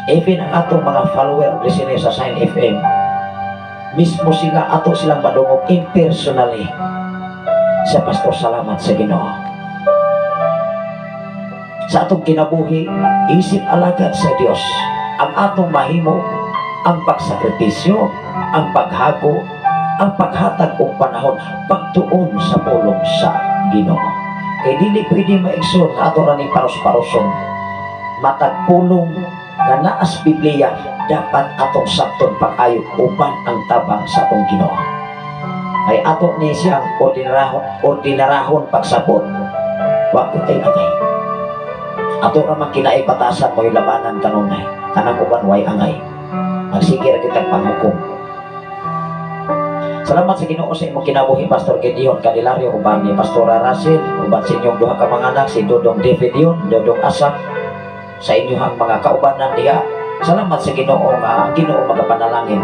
Even ang atong mga follower listener sa Sign FM, mismo sila ato silang madungog impersonally sa Pastor. Salamat sa Ginoo. Sa atong kinabuhi, isip alagad sa Dios, ang atong mahimo, ang pagsakripisyo, ang paghago, ang paghatag og panahon, pagtuon sa pulong sa Ginoo. Kay dili pwede, maigsoon, ato ra ni paros-paroson. Matag pulong nga naas Biblia dapat atong sabton pag-ayo uban ang tabang sa atong Ginoo. Kay ato ni siyang ordinarahon, ordinarahon pagsabot. Wa kitay angay. Ato ra man kinaay batasan mo'y labanan kanunay. Tanang uban way angay. Magsige ra kitang panghukom. Salamat sa Ginoo sa imong kinabuhi, Pastor Gideon Candelario, uban ni Pastora Russell, uban sa inyong duha ka mga anak, si Dodong David Dion, Dodong Asak, sa inyong mga kaubanan diha. Salamat sa Ginoo nga ang Ginoo magapanalangin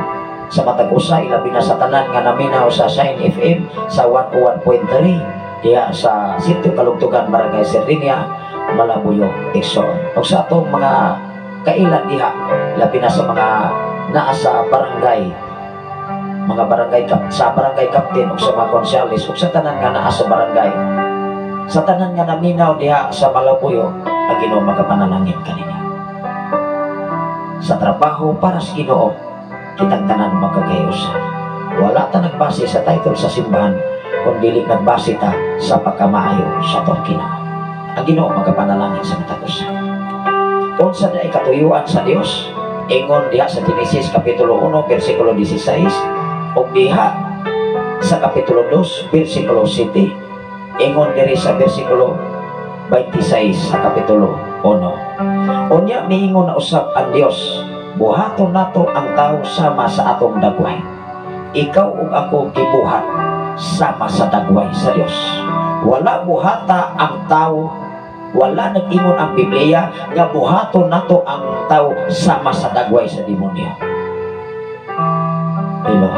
sa matag usa, ilabi na sa tanan nga naminaw sa Shine FM sa 101.3 diha sa Sitio Kalugtugan, Barangay Serdinia, Malabuyok, Igsoon. Ug sa atong mga kaila diha, labi na sa mga naa sa barangay, mga barangay kap, sa barangay captain ug sa mga konsehales ug sa tanan nga naa sa barangay, sa tanan nga naminaw diha sa Malabuyo, ang Ginoo magapanalangin kaninyo. Sa trabaho para sa Ginoo, kitang tanan magkagayusa. Wala ta nagbase sa title sa simbahan, kung dili nagbase ta sa pagkamaayo sa atong Ginoo. Ang Ginoo magapanalangin sa matag usa. Unsa diay katuyuan sa Dios? Ingon diha sa Genesis kapitulo 1 bersikulo 16 ug diha sa kapitulo 2 bersikulo 7. Ingon diri sa bersikulo 26 sa kapitulo 1. Unya miingon na usab ang Dios, "Buhaton nato ang tao sama sa atong dagway." Ikaw ug ako gibuhat sama sa dagway sa Dios. Wala buhata ang tao, wala nag-ingon ang Biblia nga buhaton nato ang tao sama sa dagway sa demonyo. Hello.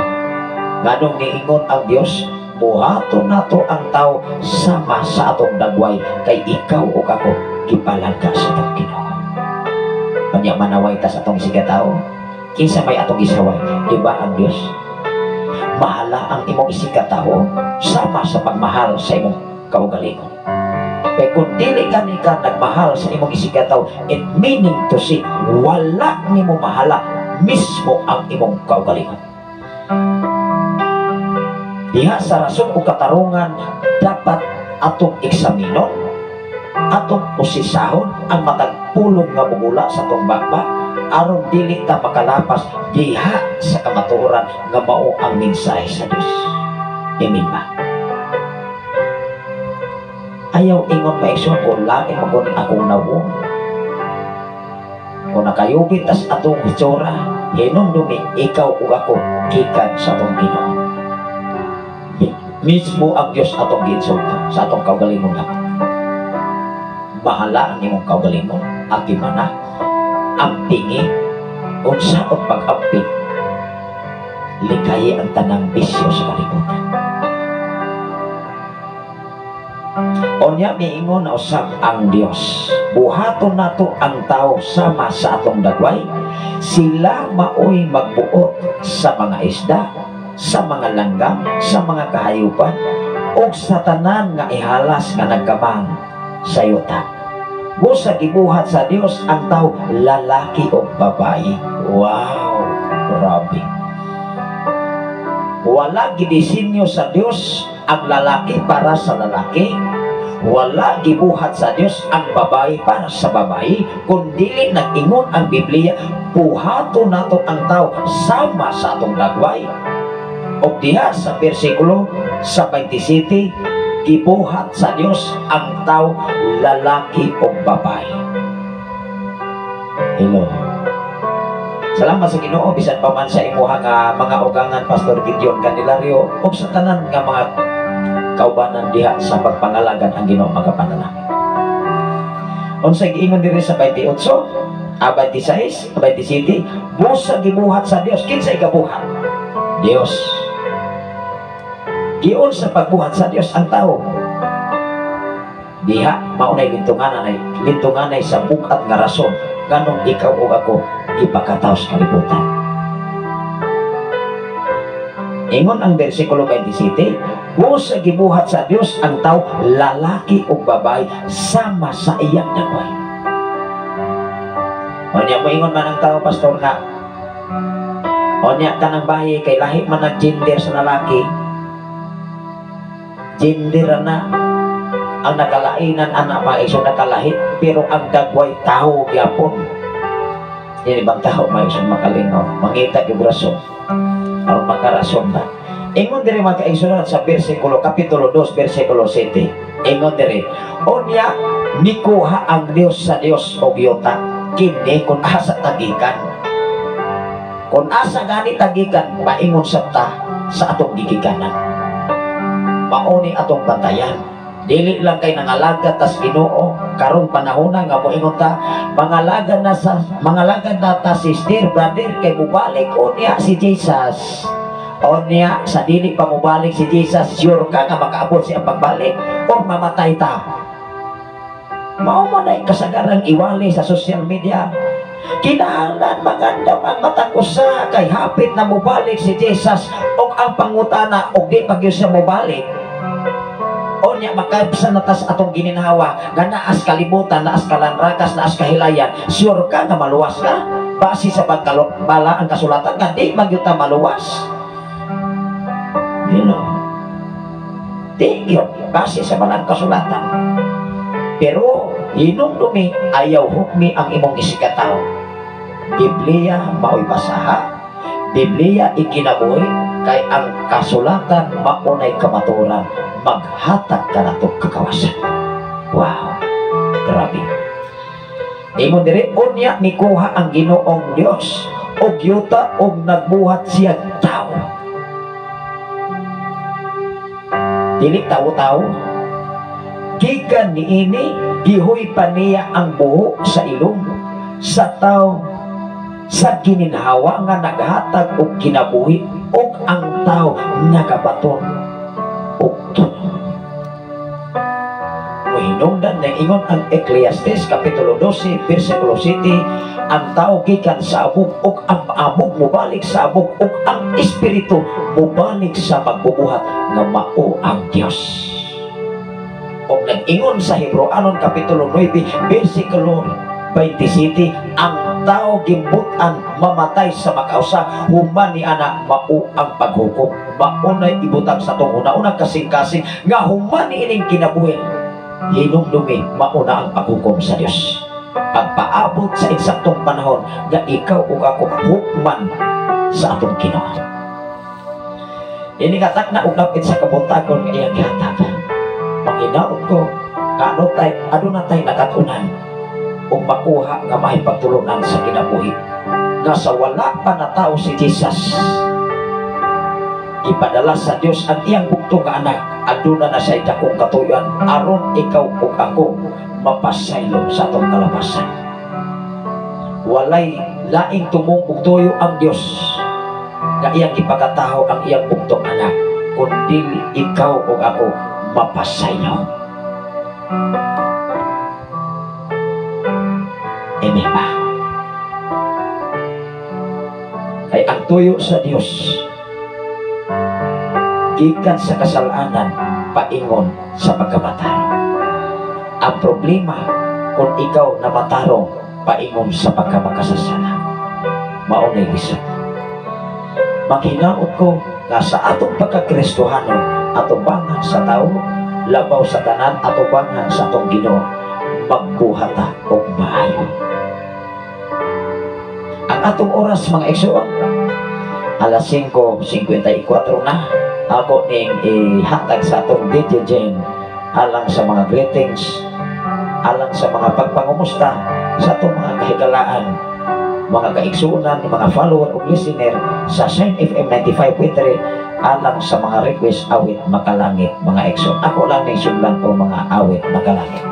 Nganong niingon ang Dios, "Buhaton nato ang tao sama sa atong dagway," kay ikaw ug ako gipalangga sa atong Ginoo. Unya manaway ta sa atong isigkatawo. Kinsa may atong gisaway? Di ba ang Dios? Mahala ang imong isigkatawo sama sa pagmahal sa imong kaugalingon. Kay kung dili gani ka nagmahal sa imong isigkatawo, it meaning to say, wala nimo mahala mismo ang imong kaugalingon. Diha sa Rason o Katarungan, dapat atong eksaminon, atong usisahon ang matag pulong nga bugula sa atong baba aron dili ta makalapas diha sa kamatuoran nga mao ang mensahe sa Dios. Amen ba? Ayaw ingon, maigsoon, ko lain magunin akong nawong. Kung nakayubit tas atong hitsura, hinumdumi ikaw ug ako gikan sa atong Ginoo. Mismo ang Diyos atong giinsulto sa atong kaugalingon lang. Bahala ang imong kaugalingon, ati mana, ang tingi, unsaon pag-amping, likayi ang tanang bisyo sa kalibutan. Unya miingon na usab ang Dios, "Buhaton nato ang tao sama sa atong dagway, sila maoy magbuot sa mga isda, sa mga langgam, sa mga kahayupan, ug sa tanan nga ihalas nga nagkamang sa yuta." Busa gibuhat sa Dios ang tao, lalaki o babae. Wow, grabe. Wala gidisenyo sa Dios ang lalaki para sa lalaki. Wala gibuhat sa Dios ang babae para sa babae. Kung dili nag-ingon ang Biblia, "Buhaton nato ang tao sama sa atong dagway." O diha sa bersikulo sa 27, gibuhat sa Dios ang tao, lalaki o babae. Hello. Salamat sa Ginoo bisan pa man sa imuha nga mga ugangan, Pastor Gideon Candelario, ug sa tanan nga mga kaubanan diha sa pagpangalagan. Ang Ginoo magapanalangin. Unsay giingon diri sa 28? A 26, 27, busa gibuhat sa Dios. Kinsay gabuhat? Dios. Giun sa pagbuhat sa Dios ang tao. Diha mao nay lintunganay, lintunganay sa bukat nga rason nganong ikaw ug ako gipakataw sa kalibutan. Ingon ang bersikulo 27, busa gibuhat sa Dios ang tao, lalaki ug babae, sama sa iyang dagway. Unya mo ingon man ang tao, pastor, nga unya kanang bayi kay lahi man ang gender sa lalaki. Gender na ang nakalainan anak, mga igsoon, nakalahit, pero ang dagway tao gyapon. Yan ibang tao, mga igsoon, makalingaw, mangita gyud rason aron makarason na. Ingon diri, mga kaigsoon, sa bersikulo kapitulo 2 bersikulo 7, ingon diri, unya nikuha ang Dios sa Dios og yuta. Kini kung asa tagikan, kung asa gani tagikan, paingon sa ta sa atong gigikanan, mauni atong bantayan. Dili lang kay nangalaga tas Ginoo karong panahona nga moingon ta mangalaga na sa mangalaga na ta, sister, brother, kay mubalik unya si Jesus. Unya sa dili pa mubalik si Jesus, sure ka nga makaabot siya pagbalik or mamatay ta? Mao man ay kasagaran iwali sa social media. Kinahanglan magandam ang matag usa kay hapit na mobalik si Jesus og ang pangutana og di pa gyud siya mobalik. Unya makaibsan na tas atong gininhawa nga naas kalibutan, naas kalanrakas, naas kahilayan, sure ka nga maluwas ka? Base sa bala ang kasulatan nga di man gyud ta maluwas. Hello. Di gyud base sa balang kasulatan. Pero hinumdumi ayaw hukmi ang imong isikataw. Biblia mao'y basaha, Biblia ikinabuhi kay ang kasulatan maunay kamatuoran, maghatag ka nato kakawasan. Wow, grabe. Ingon diri, unya mikuha ang Ginoong Dios og yuta og nagbuhat siya tao. Dili tawo-tawo. Gikan niini gihoy pa niya ang buho sa ilong sa tao sa gininhawa nga naghatag og kinabuhi og ang tao nagabaton og tuno. Hinungdan na ingon ang Ecclesiastes Kapitulo 12, versikulo 7, ang tao gikan sa abog ug ang abog mobalik sa abog ug ang espiritu mobalik sa magbubuhat nga mao ang Dios. Og nag-ingon sa Hebreoanon Kapitulo 9, versikulo 27, ang tao gimbut-an mamatay sa makausa human ni ana mao ang paghukom. Maunay ibutang sa atong una-unang kasing-kasing nga human ni ining kinabuhi. Hinumdumi mauna ang paghukom sa Dios. Pagpaabot sa eksaktong panahon nga ikaw ug ako hukman sa atong Ginoo. Ini nga takna ug dapit sa kabuntagon nga iyang gihatag. Manghinaot ko nga ano tay aduna tay nakatunan ug makuha nga mahipagtulunan sa kinabuhi nga sa wala pa natawo si Jesus. Ipadala sa Dios ang iyang bugtong nga anak, aduna na siya'y dakong katuyoan aron ikaw ug ako mapasaylo sa atong kalabasan. Walay laing tumong ug tuyo ang Dios nga iyang ipakatawo ang iyang bugtong anak, kundi ikaw ug ako mapasaylo. Amen ba? Kay ang tuyo sa Dios gikan sa kasalanan paingon sa pagkamatarong. Ang problema kung ikaw namatarong paingon sa pagkamakasasala, mao nay lisod. Manghinaot ko nga sa atong pagkakristohano atubangan sa tao, labaw sa tanan atubangan sa atong Ginoo, magbuhat ta og maayo. Ang atong oras mga igsoon, alas 5:54 na. Ako ning ihatag sa atong DJ Jane alang sa mga greetings, alang sa mga pagpangumusta sa atong mga kahigalaan, mga kaigsuonan, mga follower ug listener sa Shine FM 95.3, alang sa mga request awit makalangit mga igsoon. Ako lang ning sudlan o mga awit makalangit.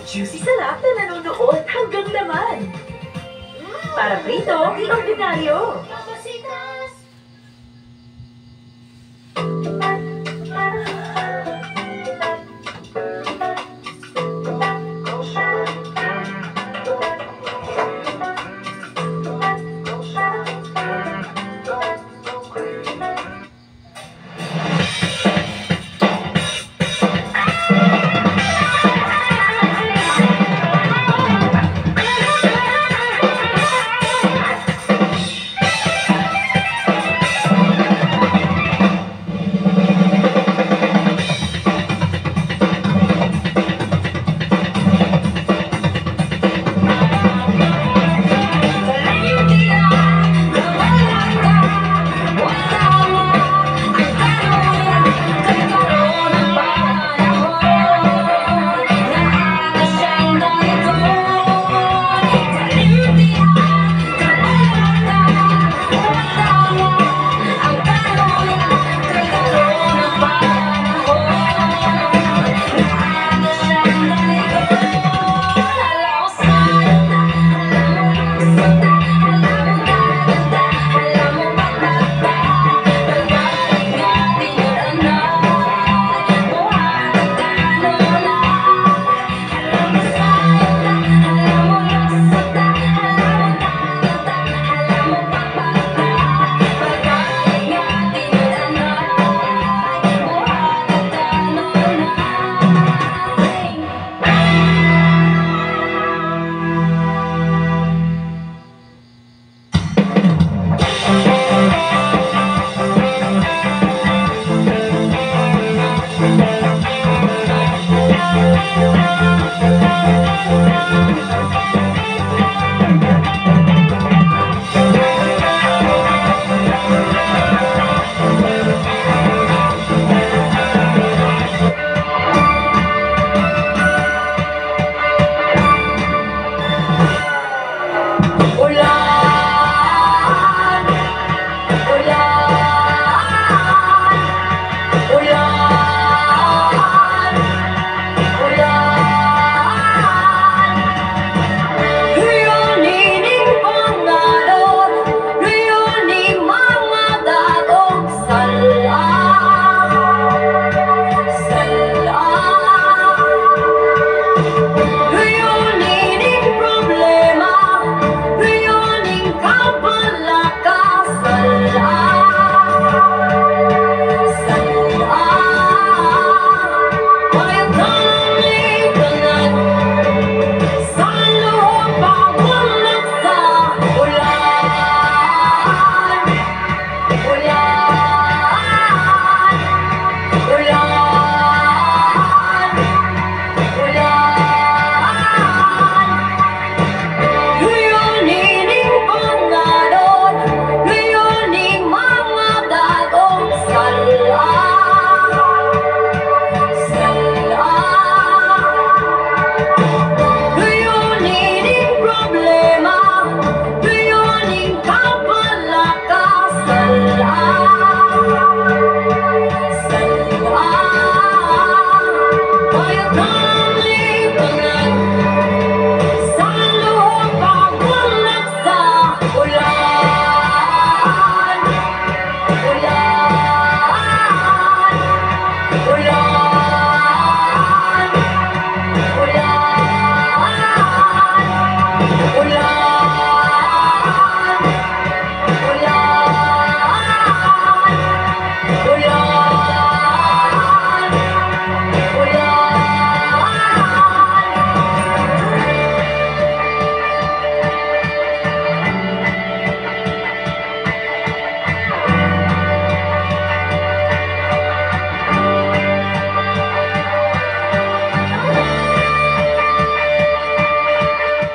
Juicy sarap na nanonood hanggang laman. Para prito, di ordinaryo.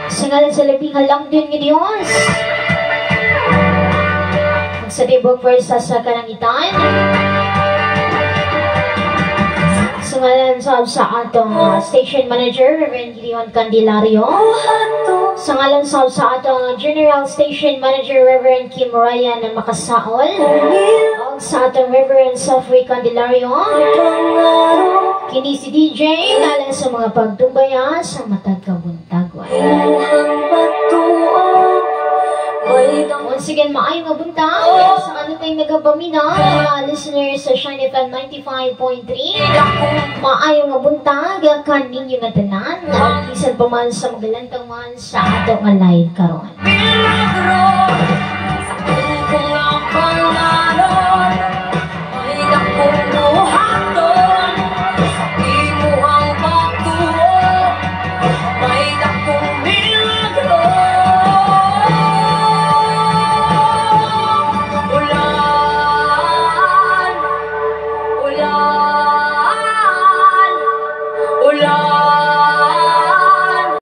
Sa ngalan sa labing halangdon nga Dios, ug sa tibok pwersa sa kalangitan, sa ngalan sa atong station manager, Reverend Gideon Candelario, sa ngalan sa atong General Station Manager, Reverend Kim Ryan Makasaol, ug sa atong Reverend Sophie Candelario, Kini si DJ ngalan sa mga pagtumbaya sa matag kabuntagwan. Once again, maayo nga buntag sa kanutay nagapamina, mga listeners sa Shine FM 95.3. Maayo nga buntag kaninyo nga tanan. Bisan pa man sa magalantang man sa ato nga live karon.